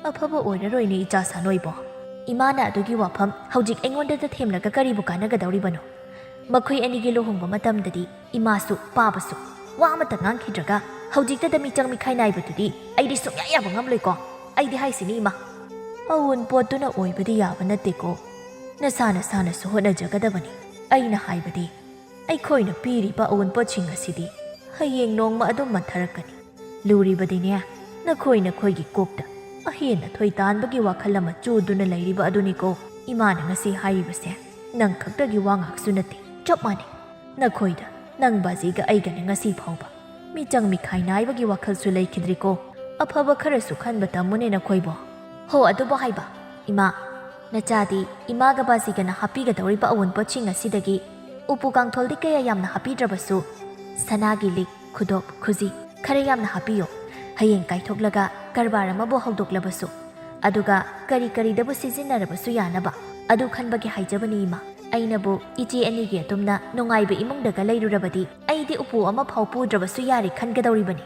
ꯑꯐꯕ ꯑꯣꯏꯔꯔꯣꯏꯅꯦ ꯏꯆꯥ ꯁꯥꯅꯣꯏꯕꯣ꯫ ꯏꯃꯥꯅ ꯑꯗꯨꯒꯤ ꯋꯥꯐꯝ ꯍꯧꯖꯤꯛ ꯑꯩꯉꯣꯟꯗꯗ ꯊꯦꯝꯂꯒ ꯀꯔꯤꯕꯨ ꯀꯥꯟꯅꯒꯗꯧꯔꯤꯕꯅꯣ? ꯃꯈꯣꯏ ꯑꯅꯤꯒꯤ ꯂꯨꯍꯣꯡꯕ ꯃꯇꯝꯗꯗꯤ ꯏꯃꯥꯁꯨ ꯄꯥꯕꯁꯨ ꯋꯥ ꯑꯃꯠꯇ ꯉꯥꯡꯈꯤꯗ꯭ꯔꯒ ꯍꯧꯖꯤꯛꯇꯗ ꯃꯤꯆꯪ ꯃꯤꯈꯥꯏ ꯅꯥꯏꯕꯗꯨꯗꯤ ꯑꯩꯗꯤ ꯁꯨꯡꯌꯥ ꯌꯥꯕ ꯉꯝꯂꯣꯏꯀꯣ꯫ ꯑꯩꯗꯤ ꯍꯥꯏꯁꯤꯅꯤ ꯏꯃꯥ꯫ ꯑꯋꯨꯟꯄꯣꯠꯇꯨꯅ ꯑꯣꯏꯕꯗꯤ ꯌꯥꯕ ꯅꯠꯇꯦꯀꯣ꯫ ꯅꯁꯥ ꯅꯁꯥꯅꯁꯨ ꯍꯣꯠꯅꯖꯒꯗꯕꯅꯤ꯫ ꯑꯩꯅ ꯍꯥꯏꯕꯗꯤ ꯑꯩꯈꯣꯏꯅ ꯄꯤꯔꯤꯕ ꯑꯋꯨꯟꯄꯣꯠꯁꯤꯡ ꯑꯁꯤꯗꯤ ꯍꯌꯦꯡ ꯅꯣꯡꯃ ꯑꯗꯨꯝ ꯃꯟꯊꯔꯛꯀꯅꯤ꯫ ꯂꯨꯔꯤꯕꯗꯤꯅꯦ, ꯅꯈꯣꯏ ꯅꯈꯣꯏꯒꯤ ꯀꯣꯛꯇ ꯑꯍꯦꯟ ꯑꯊꯣꯏ ꯇꯥꯟꯕꯒꯤ ꯋꯥꯈꯜ ꯑꯃ ꯆꯨꯗꯨꯅ ꯂꯩꯔꯤꯕ ꯑꯗꯨꯅꯤꯀꯣ꯫ ꯏꯃꯥꯅ ꯉꯁꯤ ꯍꯥꯏꯔꯤꯕꯁꯦ ꯅꯪ ꯈꯛꯇꯒꯤ ꯋꯥ ꯉꯥꯛꯁꯨ ꯅꯠꯇꯦ, ꯆꯞ ꯃꯥꯟꯅꯩ꯫ ꯅꯈꯣꯏꯗ, ꯅꯪ ꯕꯥꯖꯤꯒ ꯑꯩꯒꯅ ꯉꯁꯤ ꯐꯥꯎꯕ ꯃꯤꯆꯪ ꯃꯤꯈꯥꯏ ꯅꯥꯏꯕꯒꯤ ꯋꯥꯈꯜꯁꯨ ꯂꯩꯈꯤꯗ꯭ꯔꯤꯀꯣ꯫ ꯑꯐꯕ ꯈꯔꯁꯨ ꯈꯟꯕ ꯇꯝꯃꯨꯅꯦ ꯅꯈꯣꯏꯕꯣ꯫ ꯍꯣ, ꯑꯗꯨꯕꯨ ꯍꯥꯏꯕ, ꯏꯃꯥ, ꯅꯆꯥꯗꯤ ꯏꯃꯥꯒ ꯕꯥꯖꯤꯒꯅ ꯍꯥꯞꯄꯤꯒꯗꯧꯔꯤꯕ ꯑꯋꯨꯟꯄꯣꯠꯁꯤꯡ ꯑꯁꯤꯗꯒꯤ ꯎꯄꯨ ꯀꯥꯡꯊꯣꯜꯗꯤ ꯀꯌꯥ ꯌꯥꯝꯅ ꯍꯥꯞꯄꯤꯗ꯭ꯔꯕꯁꯨ, ꯁꯅꯥꯒꯤ ꯂꯤꯛ, ꯈꯨꯗꯣꯞ, ꯈꯨꯖꯤ ꯈꯔ ꯌꯥꯝꯅ ꯍꯥꯞꯄꯤꯌꯣ꯫ ꯍꯌꯦꯡ ꯀꯥꯏꯊꯣꯛꯂꯒ ꯀꯔꯕꯥꯔ ꯑꯃꯕꯨ ꯍꯧꯗꯣꯛꯂꯕꯁꯨ, ꯑꯗꯨꯒ ꯀꯔꯤ ꯀꯔꯤꯗꯕꯨ ꯁꯤꯖꯤꯟꯅꯔꯕꯁꯨ ꯌꯥꯅꯕ꯫ ꯑꯗꯨ ꯈꯟꯕꯒꯤ ꯍꯥꯏꯖꯕꯅꯤ ꯏꯃꯥ꯫ ꯑꯩꯅꯕꯨ ꯏꯆꯦ ꯑꯅꯤꯒꯤ ꯑꯗꯨꯝꯅ ꯅꯨꯡꯉꯥꯏꯕ ꯏꯃꯨꯡꯗꯒ ꯂꯩꯔꯨꯔꯕꯗꯤ ꯑꯩꯗꯤ ꯎꯄꯨ ꯑꯃ ꯐꯥꯎ ꯄꯨꯗ꯭ꯔꯕꯁꯨ ꯌꯥꯔꯦ ꯈꯟꯒꯗꯧꯔꯤꯕꯅꯤ꯫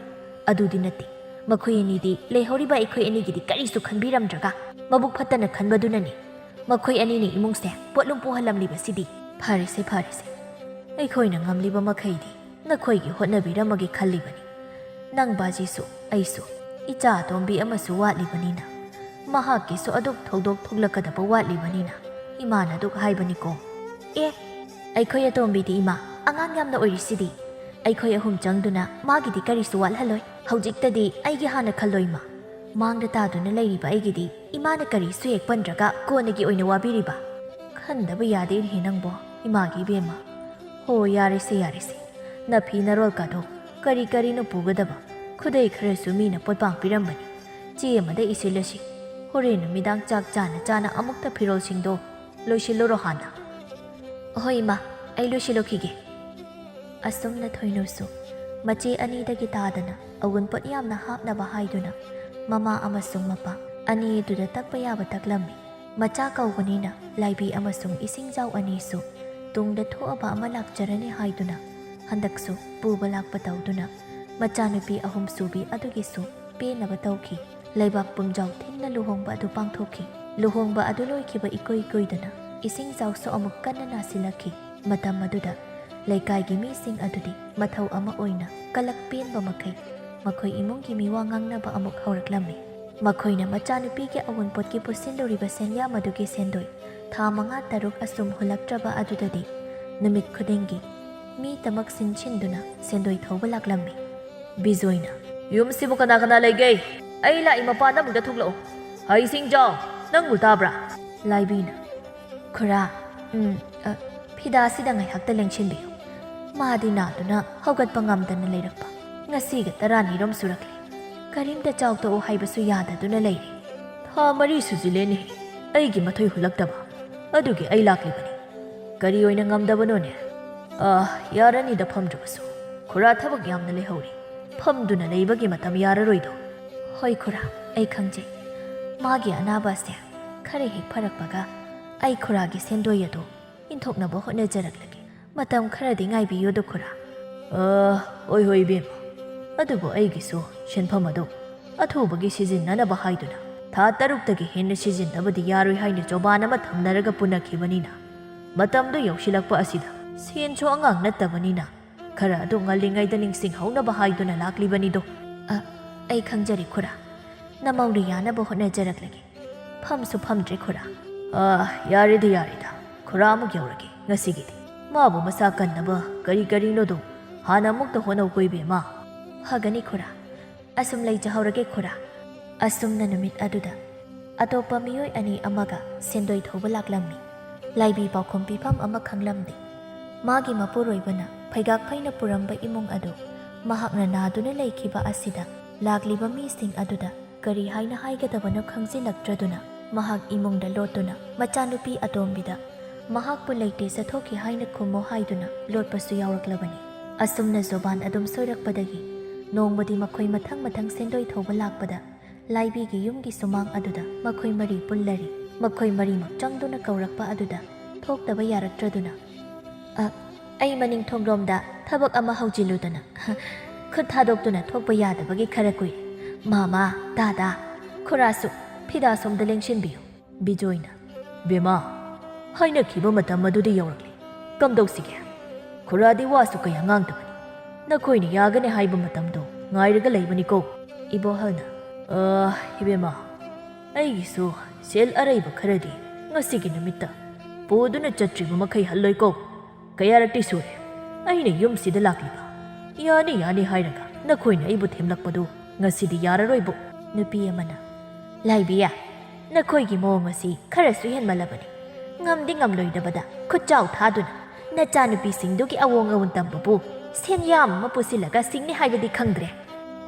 ꯑꯗꯨꯗꯤ ꯅꯠꯇꯦ꯫ ꯃꯈꯣꯏ ꯑꯅꯤꯗꯤ, ꯂꯩꯍꯧꯔꯤꯕ ꯑꯩꯈꯣꯏ ꯑꯅꯤꯒꯤꯗꯤ ꯀꯔꯤꯁꯨ ꯈꯟꯕꯤꯔꯝꯗ꯭ꯔꯒ ꯃꯕꯨꯛ ꯐꯠꯇꯅ ꯈꯟꯕꯗꯨꯅꯅꯤ꯫ ꯃꯈꯣꯏ ꯑꯅꯤꯅ ꯏꯃꯨꯡꯁꯦ ꯄꯣꯠꯂꯨꯝ ꯄꯨꯍꯜꯂꯝꯂꯤꯕꯁꯤꯗꯤ꯫ ꯐꯔꯦꯁꯦ, ꯐꯔꯦꯁꯦ꯫ ꯑꯩꯈꯣꯏꯅ ꯉꯝꯂꯤꯕ ꯃꯈꯩꯗꯤ ꯅꯈꯣꯏꯒꯤ ꯍꯣꯠꯅꯕꯤꯔꯝꯃꯒꯦ ꯈꯜꯂꯤꯕꯅꯤ꯫ ꯅꯪ ꯕꯥꯖꯤꯁꯨ ꯑꯩꯁꯨ ꯏꯆꯥ ꯑꯇꯣꯝꯕꯤ ꯑꯃꯁꯨ ꯋꯥꯠꯂꯤꯕꯅꯤꯅ, ꯃꯍꯥꯛꯀꯤꯁꯨ ꯑꯗꯨꯛ ꯊꯧꯗꯣꯛ ꯊꯣꯛꯂꯛꯀꯗꯕ ꯋꯥꯠꯂꯤꯕꯅꯤꯅ ꯏꯃꯥꯅ ꯑꯗꯨꯛ ꯍꯥꯏꯕꯅꯤꯀꯣ꯫ ꯑꯦ, ꯑꯩꯈꯣꯏ ꯑꯇꯣꯝꯕꯤꯗꯤ ꯏꯃꯥ, ꯑꯉꯥꯡ ꯌꯥꯝꯅ ꯑꯣꯏꯔꯤꯁꯤꯗꯤ꯫ ꯑꯩꯈꯣꯏ ꯑꯍꯨꯝ ꯆꯪꯗꯨꯅ ꯃꯥꯒꯤꯗꯤ ꯀꯔꯤꯁꯨ ꯋꯥꯠꯍꯜꯂꯣꯏ꯫ ꯍꯧꯖꯤꯛꯇꯗꯤ ꯑꯩꯒꯤ ꯍꯥꯟꯅ ꯈꯜꯂꯣ ꯏꯃꯥ꯫ ꯃꯥꯡꯗ ꯇꯥꯗꯨꯅ ꯂꯩꯔꯤꯕ ꯑꯩꯒꯤꯗꯤ ꯏꯃꯥꯅ ꯀꯔꯤꯁꯨ ꯍꯦꯛ ꯄꯟꯗ꯭ꯔꯒ ꯀꯣꯟꯅꯒꯤ ꯑꯣꯏꯅ ꯋꯥꯕꯤꯔꯤꯕ꯫ ꯈꯟꯗꯕ ꯌꯥꯗꯦꯅꯦꯍꯦ ꯅꯪꯕꯣ, ꯏꯃꯥꯒꯤ ꯏꯕꯦꯝꯃ꯫ ꯍꯣ, ꯌꯥꯔꯦꯁꯦ, ꯌꯥꯔꯦꯁꯦ꯫ ꯅꯐꯤ ꯅꯔꯣꯜ ꯀꯥꯗꯣ ꯀꯔꯤ ꯀꯔꯤꯅꯣ ꯄꯨꯒꯗꯕ? ꯈꯨꯗꯩ ꯈꯔꯁꯨ ꯃꯤꯅ ꯄꯣꯠꯄꯥꯡ ꯄꯤꯔꯝꯕꯅꯤ꯫ ꯆꯦ ꯑꯃꯗ ꯏꯁꯤꯜꯂꯁꯤ꯫ ꯍꯣꯔꯦꯟ ꯅꯨꯃꯤꯗꯥꯡ ꯆꯥꯛ ꯆꯥꯅ ꯆꯥꯅ ꯑꯃꯨꯛꯇ ꯐꯤꯔꯣꯜꯁꯤꯡꯗꯣ ꯂꯣꯏꯁꯤꯜꯂꯨꯔꯣ ꯍꯥꯟꯅ꯫ ꯍꯣꯏ ꯏꯃꯥ, ꯑꯩ ꯂꯣꯏꯁꯤꯜꯂꯨꯈꯤꯒꯦ꯫ ꯑꯁꯨꯝꯅ ꯊꯣꯏꯅꯨꯁꯨ ꯃꯆꯦ ꯑꯅꯤꯗꯒꯤ ꯇꯥꯗꯅ ꯑꯋꯨꯟꯄꯣꯠ ꯌꯥꯝꯅ ꯍꯥꯞꯅꯕ ꯍꯥꯏꯗꯨꯅ ꯃꯃꯥ ꯑꯃꯁꯨꯡ ꯃꯄꯥ ꯑꯅꯤꯗꯨꯗ ꯇꯛꯄ ꯌꯥꯕ ꯇꯛꯂꯝꯃꯤ꯫ ꯃꯆꯥ ꯀꯧꯕꯅꯤꯅ ꯂꯥꯏꯕꯤ ꯑꯃꯁꯨꯡ ꯏꯁꯤꯡꯖꯥꯎ ꯑꯅꯤꯁꯨ ꯇꯨꯡꯗ ꯊꯣꯛꯑꯕ ꯑꯃ ꯂꯥꯛꯆꯔꯅꯤ ꯍꯥꯏꯗꯨꯅ ꯍꯟꯗꯛꯁꯨ ꯄꯨꯕ ꯂꯥꯛꯄ ꯇꯧꯗꯨꯅ ꯃꯆꯥꯅꯨꯄꯤ ꯑꯍꯨꯝꯁꯨꯕꯤ ꯑꯗꯨꯒꯤꯁꯨ ꯄꯦꯟꯅꯕ ꯇꯧꯈꯤ꯫ ꯂꯩꯕꯥꯛ ꯄꯨꯝꯖꯥꯎ ꯊꯤꯟꯅ ꯂꯨꯍꯣꯡꯕ ꯑꯗꯨ ꯄꯥꯡꯊꯣꯛꯈꯤ꯫ ꯂꯨꯍꯣꯡꯕ ꯑꯗꯨ ꯂꯣꯏꯈꯤꯕ ꯏꯀꯨꯏ ꯀꯨꯏꯗꯅ ꯏꯁꯤꯡꯖꯥꯎꯁꯨ ꯑꯃꯨꯛ ꯀꯟꯅ ꯅꯥꯁꯤꯜꯂꯛꯈꯤ꯫ ꯃꯇꯝ ꯑꯗꯨꯗ ꯂꯩꯀꯥꯏꯒꯤ ꯃꯤꯁꯤꯡ ꯑꯗꯨꯗꯤ ꯃꯊꯧ ꯑꯃ ꯑꯣꯏꯅ ꯀꯂꯛ ꯄꯦꯟꯕ ꯃꯈꯩ ꯃꯈꯣꯏ ꯏꯃꯨꯡꯒꯤ ꯃꯤꯋꯥ ꯉꯥꯡꯅꯕ ꯑꯃꯨꯛ ꯍꯧꯔꯛꯂꯝꯃꯤ꯫ ꯃꯈꯣꯏꯅ ꯃꯆꯥꯅꯨꯄꯤꯒꯤ ꯑꯋꯨꯟꯄꯣꯠꯀꯤ ꯄꯨꯁꯤꯜꯂꯨꯔꯤꯕ ꯁꯦꯟꯌꯥꯝ ꯑꯗꯨꯒꯤ ꯁꯦꯟꯗꯣꯏ ꯊꯥ ꯃꯉꯥ ꯇꯔꯨꯛ ꯑꯁꯨꯝ ꯍꯨꯜꯂꯛꯇ꯭ꯔꯕ ꯑꯗꯨꯗꯗꯤ ꯅꯨꯃꯤꯠ ꯈꯨꯗꯤꯡꯒꯤ ꯃꯤ ꯇꯃꯛ ꯁꯤꯟꯁꯤꯟꯗꯨꯅ ꯁꯦꯟꯗꯣꯏ ꯊꯧꯕ ꯂꯥꯛꯂꯝꯃꯤ꯫ ꯕꯤꯖꯣꯏꯅ, "ꯌꯨꯝꯁꯤꯕꯨ ꯀꯅꯥ ꯀꯅꯥ ꯂꯩꯒꯦ? ꯑꯩ ꯂꯥꯛꯏ, ꯃꯄꯥꯟꯗ ꯑꯃꯨꯛꯇ ꯊꯣꯛꯂꯛꯑꯣ꯫ ꯍꯩꯁꯤꯡꯖꯥꯎ, ꯅꯪꯕꯨ ꯇꯥꯕ꯭ꯔꯥ?" ꯂꯥꯏꯕꯤꯅ, "ꯈꯨꯔꯥ, ꯎꯝ, ꯑ, ꯐꯤꯗꯥꯁꯤꯗ ꯉꯥꯏꯍꯥꯛꯇ ꯂꯦꯡꯁꯤꯟꯕꯤꯌꯨ꯫ ꯃꯥꯗꯤ ꯅꯥꯗꯨꯅ ꯍꯧꯒꯠꯄ ꯉꯝꯗꯅ ꯂꯩꯔꯛꯄ ꯉꯁꯤꯒ ꯇꯔꯥꯅꯤꯔꯣꯝ ꯁꯨꯔꯛꯂꯦ꯫ ꯀꯔꯤꯝꯇ ꯆꯥꯎ ꯊꯛꯎ ꯍꯥꯏꯕꯁꯨ ꯌꯥꯗꯗꯨꯅ ꯂꯩꯔꯦ꯫ ꯊꯥ ꯃꯔꯤ ꯁꯨꯖꯤꯜꯂꯦꯅꯦ ꯑꯩꯒꯤ ꯃꯊꯣꯏ ꯍꯨꯜꯂꯛꯇꯕ꯫ ꯑꯗꯨꯒꯤ ꯑꯩ ꯂꯥꯛꯂꯤꯕꯅꯤ꯫ ꯀꯔꯤ ꯑꯣꯏꯅ ꯉꯝꯗꯕꯅꯣꯅꯦ? ꯑꯥ, ꯌꯥꯔꯅꯤꯗ ꯐꯝꯗ꯭ꯔꯕꯁꯨ꯫ ꯈꯨꯔꯥ ꯊꯕꯛ ꯌꯥꯝꯅ ꯂꯩꯍꯧꯔꯤ꯫ ꯐꯝꯗꯨꯅ ꯂꯩꯕꯒꯤ ꯃꯇꯝ ꯌꯥꯔꯔꯣꯏꯗꯣ꯫" "ꯍꯣꯏ ꯈꯨꯔꯥ, ꯑꯩ ꯈꯪꯖꯩ꯫ ꯃꯥꯒꯤ ꯑꯅꯥꯕ ꯑꯁꯦ ꯈꯔ ꯍꯦꯛ ꯐꯔꯛꯄꯒ ꯑꯩ ꯈꯨꯔꯥꯒꯤ ꯁꯦꯟꯗꯣꯏ ꯑꯗꯨ ꯏꯟꯊꯣꯛꯅꯕ ꯍꯣꯠꯅꯖꯔꯛꯂꯒꯦ꯫ ꯃꯇꯝ ꯈꯔꯗꯤ ꯉꯥꯏꯕꯤꯌꯨꯗ ꯈꯨꯔꯥ꯫" "ꯑ, ꯍꯣꯏ ꯍꯣꯏ ꯏꯕꯦꯝꯃ, ꯑꯗꯨꯕꯨ ꯑꯩꯒꯤꯁꯨ ꯁꯦꯟꯐꯝ ꯑꯗꯨ ꯑꯊꯨꯕꯒꯤ ꯁꯤꯖꯤꯟꯅꯅꯕ ꯍꯥꯏꯗꯨꯅ ꯊꯥ ꯇꯔꯨꯛꯇꯒꯤ ꯍꯦꯟꯅ ꯁꯤꯖꯤꯟꯅꯕꯗꯤ ꯌꯥꯔꯣꯏ ꯍꯥꯏꯅ ꯆꯣꯕꯥꯟ ꯑꯃ ꯊꯝꯅꯔꯒ ꯄꯨꯅꯈꯤꯕꯅꯤꯅ ꯃꯇꯝꯗꯨ ꯌꯧꯁꯤꯜꯂꯛꯄ ꯑꯁꯤꯗ ꯁꯦꯟꯁꯨ ꯑꯉꯥꯡ ꯅꯠꯇꯕꯅꯤꯅ ꯈꯔ ꯑꯗꯨ ꯉꯜꯂꯤꯉꯩꯗ ꯅꯤꯡꯁꯤꯡꯍꯧꯅꯕ ꯍꯥꯏꯗꯨꯅ ꯂꯥꯛꯂꯤꯕꯅꯤꯗꯣ꯫" "ꯑ, ꯑꯩ ꯈꯪꯖꯔꯦ ꯈꯨꯔꯥ꯫ ꯅꯃꯧꯅ ꯌꯥꯅꯕ ꯍꯣꯠꯅꯖꯔꯛꯂꯒꯦ꯫ ꯐꯝꯁꯨ ꯐꯝꯗ꯭ꯔꯦ ꯈꯨꯔꯥ꯫" "ꯑ, ꯌꯥꯔꯦꯗ ꯌꯥꯔꯦꯗ, ꯈꯨꯔꯥ ꯑꯃꯨꯛ ꯌꯧꯔꯒꯦ ꯉꯁꯤꯒꯤꯗꯤ꯫ ꯃꯥꯕꯨ ꯃꯁꯥ ꯀꯟꯅꯕ ꯀꯔꯤ ꯀꯔꯤꯅꯣꯗꯣ ꯍꯥꯟꯅ ꯑꯃꯨꯛꯇ ꯍꯣꯠꯅꯧꯀꯣ ꯏꯕꯦꯝꯃ꯫" "ꯐꯒꯅꯤ ꯈꯨꯔꯥ꯫ ꯑꯁꯨꯝ ꯂꯩꯖꯍꯧꯔꯒꯦ ꯈꯨꯔꯥ꯫" ꯑꯁꯨꯝꯅ ꯅꯨꯃꯤꯠ ꯑꯗꯨꯗ ꯑꯇꯣꯞꯄ ꯃꯤꯑꯣꯏ ꯑꯅꯤ ꯑꯃꯒ ꯁꯦꯟꯗꯣꯏ ꯊꯧꯕ ꯂꯥꯛꯂꯝꯃꯤ꯫ ꯂꯥꯏꯕꯤ ꯄꯥꯎꯈꯨꯝ ꯄꯤꯐꯝ ꯑꯃ ꯈꯪꯂꯝꯗꯦ꯫ ꯃꯥꯒꯤ ꯃꯄꯨꯔꯣꯏꯕꯅ ꯐꯩꯒꯥꯛ ꯐꯩꯅ ꯄꯨꯔꯝꯕ ꯏꯃꯨꯡ ꯑꯗꯨ ꯃꯍꯥꯛꯅ ꯅꯥꯗꯨꯅ ꯂꯩꯈꯤꯕ ꯑꯁꯤꯗ ꯂꯥꯛꯂꯤꯕ ꯃꯤꯁꯤꯡ ꯑꯗꯨꯗ ꯀꯔꯤ ꯍꯥꯏꯅ ꯍꯥꯏꯒꯗꯕꯅꯣ ꯈꯪꯖꯤꯜꯂꯛꯇ꯭ꯔꯗꯨꯅ ꯃꯍꯥꯛ ꯏꯃꯨꯡꯗ ꯂꯣꯠꯇꯨꯅ ꯃꯆꯥꯅꯨꯄꯤ ꯑꯇꯣꯝꯕꯤꯗ ꯃꯍꯥꯛꯄꯨ ꯂꯩꯇꯦ, ꯆꯠꯊꯣꯛꯈꯤ ꯍꯥꯏꯅ ꯈꯨꯝꯃꯣ ꯍꯥꯏꯗꯨꯅ ꯂꯣꯠꯄꯁꯨ ꯌꯥꯎꯔꯛꯂꯕꯅꯤ꯫ ꯑꯁꯨꯝꯅ ꯖꯣꯕꯥꯟ ꯑꯗꯨꯝ ꯁꯣꯏꯔꯛꯄꯗꯒꯤ ꯅꯣꯡꯃꯗꯤ ꯃꯈꯣꯏ ꯃꯊꯪ ꯃꯊꯪ ꯁꯦꯟꯗꯣꯏ ꯊꯧꯕ ꯂꯥꯛꯄꯗ ꯂꯥꯏꯕꯤꯒꯤ ꯌꯨꯝꯒꯤ ꯁꯨꯃꯥꯡ ꯑꯗꯨꯗ ꯃꯈꯣꯏ ꯃꯔꯤ ꯄꯨꯜꯂꯔꯤ꯫ ꯃꯈꯣꯏ ꯃꯔꯤꯃꯛ ꯆꯪꯗꯨꯅ ꯀꯧꯔꯛꯄ ꯑꯗꯨꯗ ꯊꯣꯛꯇꯕ ꯌꯥꯔꯛꯇ꯭ꯔꯗꯨꯅ, "ꯑ, ꯑꯩ ꯃꯅꯤꯡ ꯊꯣꯡꯂꯣꯝꯗ ꯊꯕꯛ ꯑꯃ ꯍꯧꯖꯤꯜꯂꯨꯗꯅ ꯈꯨꯠ ꯊꯥꯗꯣꯛꯇꯨꯅ ꯊꯣꯛꯄ ꯌꯥꯗꯕꯒꯤ ꯈꯔ ꯀꯨꯏꯔꯦ꯫ ꯃꯥꯃꯥ, ꯗꯥꯗꯥ, ꯈꯨꯔꯥꯁꯨ ꯐꯤꯗꯥ ꯁꯣꯝꯗ ꯂꯦꯡꯁꯤꯟꯕꯤꯌꯨ꯫" ꯕꯤꯖꯣꯏꯅ, "ꯕꯦꯃꯥ, ꯍꯥꯏꯅꯈꯤꯕ ꯃꯇꯝ ꯑꯗꯨꯗꯤ ꯌꯧꯔꯛꯂꯦ꯫ ꯀꯝꯗꯧꯁꯤꯒꯦ? ꯈꯨꯔꯥꯗꯤ ꯋꯥꯁꯨ ꯀꯌꯥ ꯉꯥꯡꯗꯕꯅꯤ꯫ ꯅꯈꯣꯏꯅ ꯌꯥꯒꯅꯤ ꯍꯥꯏꯕ ꯃꯇꯝꯗꯣ ꯉꯥꯏꯔꯒ ꯂꯩꯕꯅꯤꯀꯣ꯫" ꯏꯕꯣꯍꯜꯅ, "ꯑ, ꯏꯕꯦꯝꯃ, ꯑꯩꯒꯤꯁꯨ ꯁꯦꯜ ꯑꯔꯩꯕ ꯈꯔꯗꯤ ꯉꯁꯤꯒꯤ ꯅꯨꯃꯤꯠꯇ ꯄꯨꯗꯨꯅ ꯆꯠꯇ꯭ꯔꯤꯕ ꯃꯈꯩ ꯍꯜꯂꯣꯏꯀꯣ꯫ ꯀꯌꯥꯔꯛꯇꯤ ꯁꯨꯔꯦ ꯑꯩꯅ ꯌꯨꯝꯁꯤꯗ ꯂꯥꯛꯂꯤꯕ꯫ ꯌꯥꯅꯤ, ꯌꯥꯅꯤ ꯍꯥꯏꯔꯒ ꯅꯈꯣꯏꯅ ꯑꯩꯕꯨ ꯊꯦꯝꯂꯛꯄꯗꯨ ꯉꯁꯤꯗꯤ ꯌꯥꯔꯔꯣꯏꯕꯨ꯫" ꯅꯨꯄꯤ ꯑꯃꯅ, "ꯂꯥꯏꯕꯤꯌꯥ, ꯅꯈꯣꯏꯒꯤ ꯃꯑꯣꯡ ꯑꯁꯤ ꯈꯔꯁꯨ ꯍꯦꯟꯃꯜꯂꯕꯅꯤ꯫ ꯉꯝꯗꯤ ꯉꯝꯂꯣꯏꯗꯕꯗ ꯈꯨꯠꯆꯥꯎ ꯊꯥꯗꯨꯅ ꯅꯆꯥꯅꯨꯄꯤꯁꯤꯡꯗꯨꯒꯤ ꯑꯑꯣꯡ ꯑꯑꯣꯟ ꯇꯝꯕꯕꯨ ꯁꯦꯟꯌꯥꯝ ꯑꯃ ꯄꯨꯁꯤꯜꯂꯒ ꯁꯤꯡꯅꯤ ꯍꯥꯏꯕꯗꯤ ꯈꯪꯗ꯭ꯔꯦ꯫"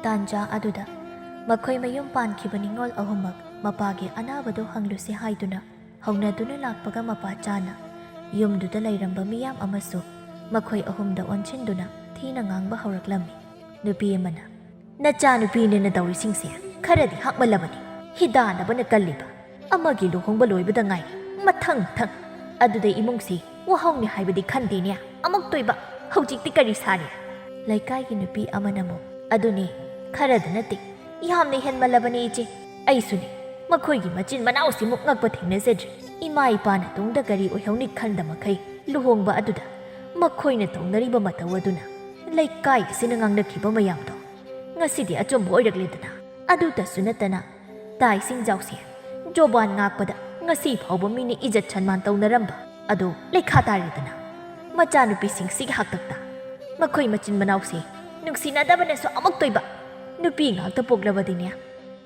ꯇꯥꯟꯖꯥ ꯑꯗꯨꯗ ꯃꯈꯣꯏ ꯃꯌꯨꯝ ꯄꯥꯟꯈꯤꯕ ꯅꯤꯉꯣꯜ ꯑꯍꯨꯝꯃꯛ ꯃꯄꯥꯒꯤ ꯑꯅꯥꯕꯗꯨ ꯍꯪꯂꯨꯁꯤ ꯍꯥꯏꯗꯨꯅ ꯍꯧꯅꯗꯨꯅ ꯂꯥꯛꯄꯒ ꯃꯄꯥ ꯆꯥꯅ ꯌꯨꯝꯗꯨꯗ ꯂꯩꯔꯝꯕ ꯃꯤꯌꯥꯝ ꯑꯃꯁꯨ ꯃꯈꯣꯏ ꯑꯍꯨꯝꯗ ꯑꯣꯟꯁꯤꯟꯗꯨꯅ ꯊꯤꯅ ꯉꯥꯡꯕ ꯍꯧꯔꯛꯂꯝꯃꯤ꯫ ꯅꯨꯄꯤ ꯑꯃꯅ, "ꯅꯆꯥꯅꯨꯄꯤꯅꯦꯅ ꯇꯧꯔꯤꯁꯤꯡꯁꯦ ꯈꯔꯗꯤ ꯍꯥꯛꯃꯜꯂꯕꯅꯤ꯫ ꯍꯤꯗꯥꯟꯅꯕꯅ ꯀꯜꯂꯤꯕ꯫ ꯑꯃꯒꯤ ꯂꯨꯍꯣꯡꯕ ꯂꯣꯏꯕꯗ ꯉꯥꯏꯔꯤ, ꯃꯊꯪ ꯃꯊꯪ꯫ ꯑꯗꯨꯗ ꯏꯃꯨꯡꯁꯤ ꯋꯥꯍꯧꯅꯤ ꯍꯥꯏꯕꯗꯤ ꯈꯟꯗꯦꯅꯦ꯫ ꯑꯃꯨꯛꯇꯣꯏꯕ, ꯍꯧꯖꯤꯛꯇꯤ ꯀꯔꯤ ꯁꯥꯔꯦ?" ꯂꯩꯀꯥꯏꯒꯤ ꯅꯨꯄꯤ ꯑꯃꯅ ꯑꯃꯨꯛ, "ꯑꯗꯨꯅꯦ, ꯈꯔꯗ ꯅꯠꯇꯦ, ꯌꯥꯝꯅ ꯍꯦꯟꯃꯜꯂꯕꯅꯤ ꯏꯆꯦ꯫ ꯑꯩꯁꯨꯅꯦ, ꯃꯈꯣꯏꯒꯤ ꯃꯆꯤꯟ ꯃꯅꯥꯎꯁꯤꯃꯨꯛ ꯉꯛꯄ ꯊꯦꯡꯅꯖꯗ꯭ꯔꯤ꯫ ꯏꯃꯥ ꯏꯄꯥꯅ ꯇꯨꯡꯗ ꯀꯔꯤ ꯑꯣꯏꯍꯧꯅꯤ ꯈꯟꯗ ꯃꯈꯩ ꯂꯨꯍꯣꯡꯕ ꯑꯗꯨꯗ ꯃꯈꯣꯏꯅ ꯇꯧꯅꯔꯤꯕ ꯃꯇꯧ ꯑꯗꯨꯅ ꯂꯩꯀꯥꯏ ꯑꯁꯤꯅ ꯉꯥꯡꯅꯈꯤꯕ ꯃꯌꯥꯝꯗꯣ ꯉꯁꯤꯗꯤ ꯑꯆꯨꯝꯕ ꯑꯣꯏꯔꯛꯂꯦꯗꯅ꯫ ꯑꯗꯨꯇꯁꯨ ꯅꯠꯇꯅ ꯇꯥꯏ ꯁꯤꯡꯖꯥꯎꯁꯦ ꯖꯣꯕꯥꯟ ꯉꯥꯛꯄꯗ ꯉꯁꯤ ꯐꯥꯎꯕ ꯃꯤꯅ ꯏꯖꯠ ꯁꯟꯃꯥꯟ ꯇꯧꯅꯔꯝꯕ ꯑꯗꯣ ꯂꯩꯈꯥ ꯇꯥꯔꯦꯗꯅ꯫ ꯃꯆꯥꯅꯨꯄꯤꯁꯤꯡꯁꯤꯒꯤ ꯍꯥꯛꯇꯛꯇ ꯃꯈꯣꯏ ꯃꯆꯤꯟ ꯃꯅꯥꯎꯁꯦ ꯅꯨꯡꯁꯤꯅꯗꯕꯅꯁꯨ ꯑꯃꯨꯛꯇꯣꯏꯕ꯫ ꯅꯨꯄꯤ ꯉꯥꯛꯇ ꯄꯣꯛꯂꯕꯗꯤꯅꯦ,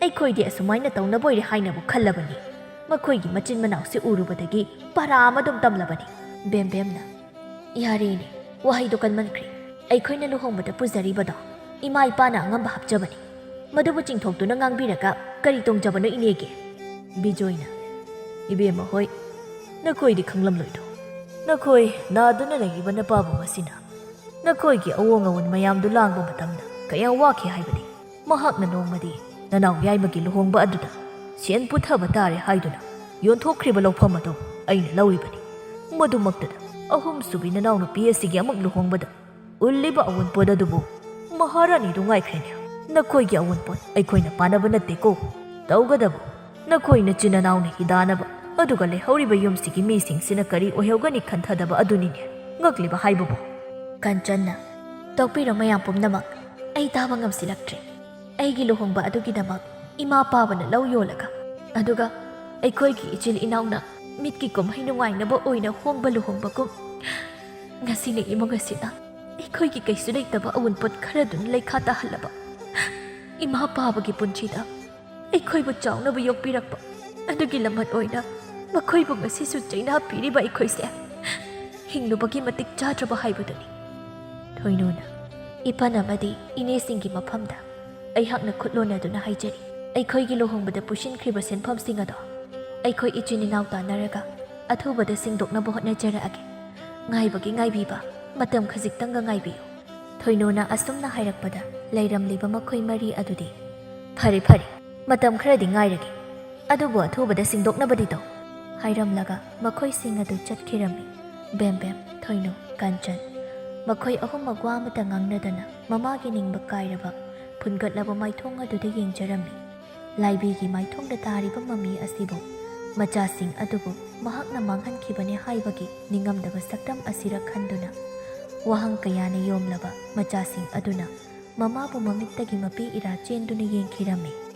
ꯑꯩꯈꯣꯏꯗꯤ ꯑꯁꯨꯃꯥꯏꯅ ꯇꯧꯅꯕꯣꯏꯔꯦ ꯍꯥꯏꯅꯕꯨ ꯈꯜꯂꯕꯅꯤ꯫ ꯃꯈꯣꯏꯒꯤ ꯃꯆꯤꯟ ꯃꯅꯥꯎꯁꯤ ꯎꯔꯨꯕꯗꯒꯤ ꯄꯔꯥ ꯑꯃ ꯑꯗꯨꯝ ꯇꯝꯂꯕꯅꯤ꯫" ꯕꯦꯝꯕꯦꯝꯅ, "ꯌꯥꯔꯦꯅꯦ, ꯋꯥꯍꯩꯗꯣ ꯀꯟꯃꯟꯈ꯭ꯔꯦ꯫ ꯑꯩꯈꯣꯏꯅ ꯂꯨꯍꯣꯡꯕꯗ ꯄꯨꯖꯔꯤꯕꯗꯣ ꯏꯃꯥ ꯏꯄꯥꯅ ꯑꯉꯝꯕ ꯍꯥꯞꯆꯕꯅꯤ꯫ ꯃꯗꯨꯕꯨ ꯆꯤꯡꯊꯣꯛꯇꯨꯅ ꯉꯥꯡꯕꯤꯔꯒ ꯀꯔꯤ ꯇꯣꯡꯖꯕꯅꯣ ꯏꯅꯦꯒꯤ?" ꯕꯤꯖꯣꯏꯅ, "ꯏꯕꯦꯝꯃ ꯍꯣꯏ, ꯅꯈꯣꯏꯗꯤ ꯈꯪꯂꯝꯂꯣꯏꯗ꯭ꯔꯣ? ꯅꯈꯣꯏ ꯅꯥꯗꯨꯅ ꯂꯩꯔꯤꯕ ꯅꯄꯥꯕꯨꯡ ꯑꯁꯤꯅ ꯅꯈꯣꯏꯒꯤ ꯑꯑꯣꯡ ꯑꯑꯣꯟ ꯃꯌꯥꯝꯗꯨ ꯂꯥꯡꯕ ꯃꯇꯝꯗ ꯀꯌꯥ ꯋꯥꯈꯤ ꯍꯥꯏꯕꯅꯤ꯫ ꯃꯍꯥꯛꯅ ꯅꯣꯡꯃꯗꯤ ꯅꯅꯥꯎ ꯌꯥꯏꯃꯒꯤ ꯂꯨꯍꯣꯡꯕ ꯑꯗꯨꯗ ꯁꯦꯟ ꯄꯨꯊꯕ ꯇꯥꯔꯦ ꯍꯥꯏꯗꯨꯅ ꯌꯣꯟꯊꯣꯛꯈ꯭ꯔꯤꯕ ꯂꯧꯐꯝ ꯑꯗꯨ ꯑꯩꯅ ꯂꯧꯔꯤꯕꯅꯤ꯫ ꯃꯗꯨꯃꯛꯇꯗ ꯑꯍꯨꯝꯁꯨꯕꯤ ꯅꯅꯥꯎꯅꯨꯄꯤ ꯑꯁꯤꯒꯤ ꯑꯃꯨꯛ ꯂꯨꯍꯣꯡꯕꯗ ꯎꯠꯂꯤꯕ ꯑꯑꯣꯟꯄꯣꯠ ꯑꯗꯨꯕꯨ ꯃꯍꯥꯔꯥꯅꯤꯗꯨ ꯉꯥꯏꯈ꯭ꯔꯦꯅꯦ꯫ ꯅꯈꯣꯏꯒꯤ ꯑꯑꯣꯟꯄꯣꯠ ꯑꯩꯈꯣꯏꯅ ꯄꯥꯅꯕ ꯅꯠꯇꯦꯀꯣ꯫ ꯇꯧꯒꯗꯕ ꯅꯈꯣꯏ ꯅꯆꯤꯟ ꯅꯅꯥꯎꯅ ꯍꯤꯗꯥꯅꯕ, ꯑꯗꯨꯒ ꯂꯩꯍꯧꯔꯤꯕ ꯌꯨꯝꯁꯤꯒꯤ ꯃꯤꯁꯤꯡꯁꯤꯅ ꯀꯔꯤ ꯑꯣꯏꯍꯧꯒꯅꯤ ꯈꯟꯊꯗꯕ ꯑꯗꯨꯅꯤꯅꯦ ꯉꯛꯂꯤꯕ ꯍꯥꯏꯕꯕꯨ꯫ ꯀꯟꯆꯟꯅ, ꯇꯣꯛꯄꯤꯔꯣ ꯃꯌꯥꯝ ꯄꯨꯝꯅꯃꯛ, ꯑꯩ ꯇꯥꯕ ꯉꯝꯁꯤꯜꯂꯛꯇ꯭ꯔꯦ꯫ ꯑꯩꯒꯤ ꯂꯨꯍꯣꯡꯕ ꯑꯗꯨꯒꯤꯗꯃꯛ ꯏꯃꯥ ꯄꯥꯕꯅ ꯂꯧ ꯌꯣꯜꯂꯒ, ꯑꯗꯨꯒ ꯑꯩꯈꯣꯏꯒꯤ ꯏꯆꯤꯜ ꯏꯅꯥꯎꯅ ꯃꯤꯠꯀꯤ ꯀꯨꯝꯍꯩ ꯅꯨꯡꯉꯥꯏꯅꯕ ꯑꯣꯏꯅ ꯍꯣꯡꯕ ꯂꯨꯍꯣꯡꯕꯒꯨꯝ, ꯉꯁꯤꯅ ꯏꯃꯨꯡ ꯑꯁꯤꯗ ꯑꯩꯈꯣꯏꯒꯤ ꯀꯩꯁꯨ ꯂꯩꯇꯕ ꯑꯋꯨꯟꯄꯣꯠ ꯈꯔꯗꯨꯅ ꯂꯩꯈꯥ ꯇꯥꯍꯜꯂꯕ ꯏꯃꯥ ꯄꯥꯕꯒꯤ ꯄꯨꯟꯁꯤꯗ ꯑꯩꯈꯣꯏꯕꯨ ꯆꯥꯎꯅꯕ ꯌꯣꯛꯄꯤꯔꯛꯄ ꯑꯗꯨꯒꯤ ꯂꯃꯟ ꯑꯣꯏꯅ ꯃꯈꯣꯏꯕꯨ ꯉꯁꯤꯁꯨ ꯆꯩꯅꯥ ꯄꯤꯔꯤꯕ ꯑꯩꯈꯣꯏꯁꯦ ꯍꯤꯡꯂꯨꯕꯒꯤ ꯃꯇꯤꯛ ꯆꯥꯗ꯭ꯔꯕ ꯍꯥꯏꯕꯗꯨꯅꯤ꯫ ꯊꯣꯏꯅꯨꯅ, ꯏꯄꯟ ꯑꯃꯗꯤ ꯏꯅꯦꯁꯤꯡꯒꯤ ꯃꯐꯝꯗ ꯑꯩꯍꯥꯛꯅ ꯈꯨꯠ ꯂꯣꯟꯅꯗꯨꯅ ꯍꯥꯏꯖꯔꯤ, ꯑꯩꯈꯣꯏꯒꯤ ꯂꯨꯍꯣꯡꯕꯗ ꯄꯨꯁꯤꯟꯈ꯭ꯔꯤꯕ ꯁꯦꯟꯐꯝꯁꯤꯡ ꯑꯗꯣ ꯑꯩꯈꯣꯏ ꯏꯆꯤꯟ ꯏꯅꯥꯎ ꯇꯥꯟꯅꯔꯒ ꯑꯊꯨꯕꯗ ꯁꯤꯡꯗꯣꯛꯅꯕ ꯍꯣꯠꯅꯖꯔꯛꯑꯒꯦ꯫ ꯉꯥꯏꯕꯒꯤ ꯉꯥꯏꯕꯤꯕ, ꯃꯇꯝ ꯈꯖꯤꯛꯇꯪꯒ ꯉꯥꯏꯕꯤꯌꯨ꯫ ꯊꯣꯏꯅꯨꯅ ꯑꯁꯨꯝꯅ ꯍꯥꯏꯔꯛꯄꯗ ꯂꯩꯔꯝꯂꯤꯕ ꯃꯈꯣꯏ ꯃꯔꯤ ꯑꯗꯨꯗꯤ, "ꯐꯔꯦ, ꯐꯔꯦ, ꯃꯇꯝ ꯈꯔꯗꯤ ꯉꯥꯏꯔꯒꯦ, ꯑꯗꯨꯕꯨ ꯑꯊꯨꯕꯗ ꯁꯤꯡꯗꯣꯛꯅꯕꯗꯤ ꯇꯧ" ꯍꯥꯏꯔꯝꯂꯒ ꯃꯈꯣꯏꯁꯤꯡ ꯑꯗꯨ ꯆꯠꯈꯤꯔꯝꯃꯤ꯫ ꯕꯦꯝꯕꯦꯝ, ꯊꯣꯏꯅꯨ, ꯀꯥꯟꯆꯟ, ꯃꯈꯣꯏ ꯑꯍꯨꯝꯃꯛ ꯋꯥ ꯑꯃꯇ ꯉꯥꯡꯅꯗꯅ ꯃꯃꯥꯒꯤ ꯅꯤꯡꯕ ꯀꯥꯏꯔꯕ ꯐꯨꯟꯒꯠꯂꯕ ꯃꯥꯏꯊꯣꯡ ꯑꯗꯨꯗ ꯌꯦꯡꯖꯔꯝꯃꯤ꯫ ꯂꯥꯏꯕꯤꯒꯤ ꯃꯥꯏꯊꯣꯡꯗ ꯇꯥꯔꯤꯕ ꯃꯃꯤ ꯑꯁꯤꯕꯨ, ꯃꯆꯥꯁꯤꯡ ꯑꯗꯨꯕꯨ ꯃꯍꯥꯛꯅ ꯃꯥꯡꯍꯟꯈꯤꯕꯅꯤ ꯍꯥꯏꯕꯒꯤ ꯅꯤꯡꯉꯝꯗꯕ ꯁꯛꯇꯝ ꯑꯁꯤꯔ ꯈꯟꯗꯨꯅ, ꯋꯥꯍꯪ ꯀꯌꯥꯅ ꯌꯣꯝꯂꯕ ꯃꯆꯥꯁꯤꯡ ꯑꯗꯨꯅ ꯃꯃꯥꯕꯨ ꯃꯃꯤꯠꯇꯒꯤ ꯃꯄꯤ ꯏꯔꯥ ꯆꯦꯟꯗꯨꯅ ꯌꯦꯡꯈꯤꯔꯝꯃꯤ꯫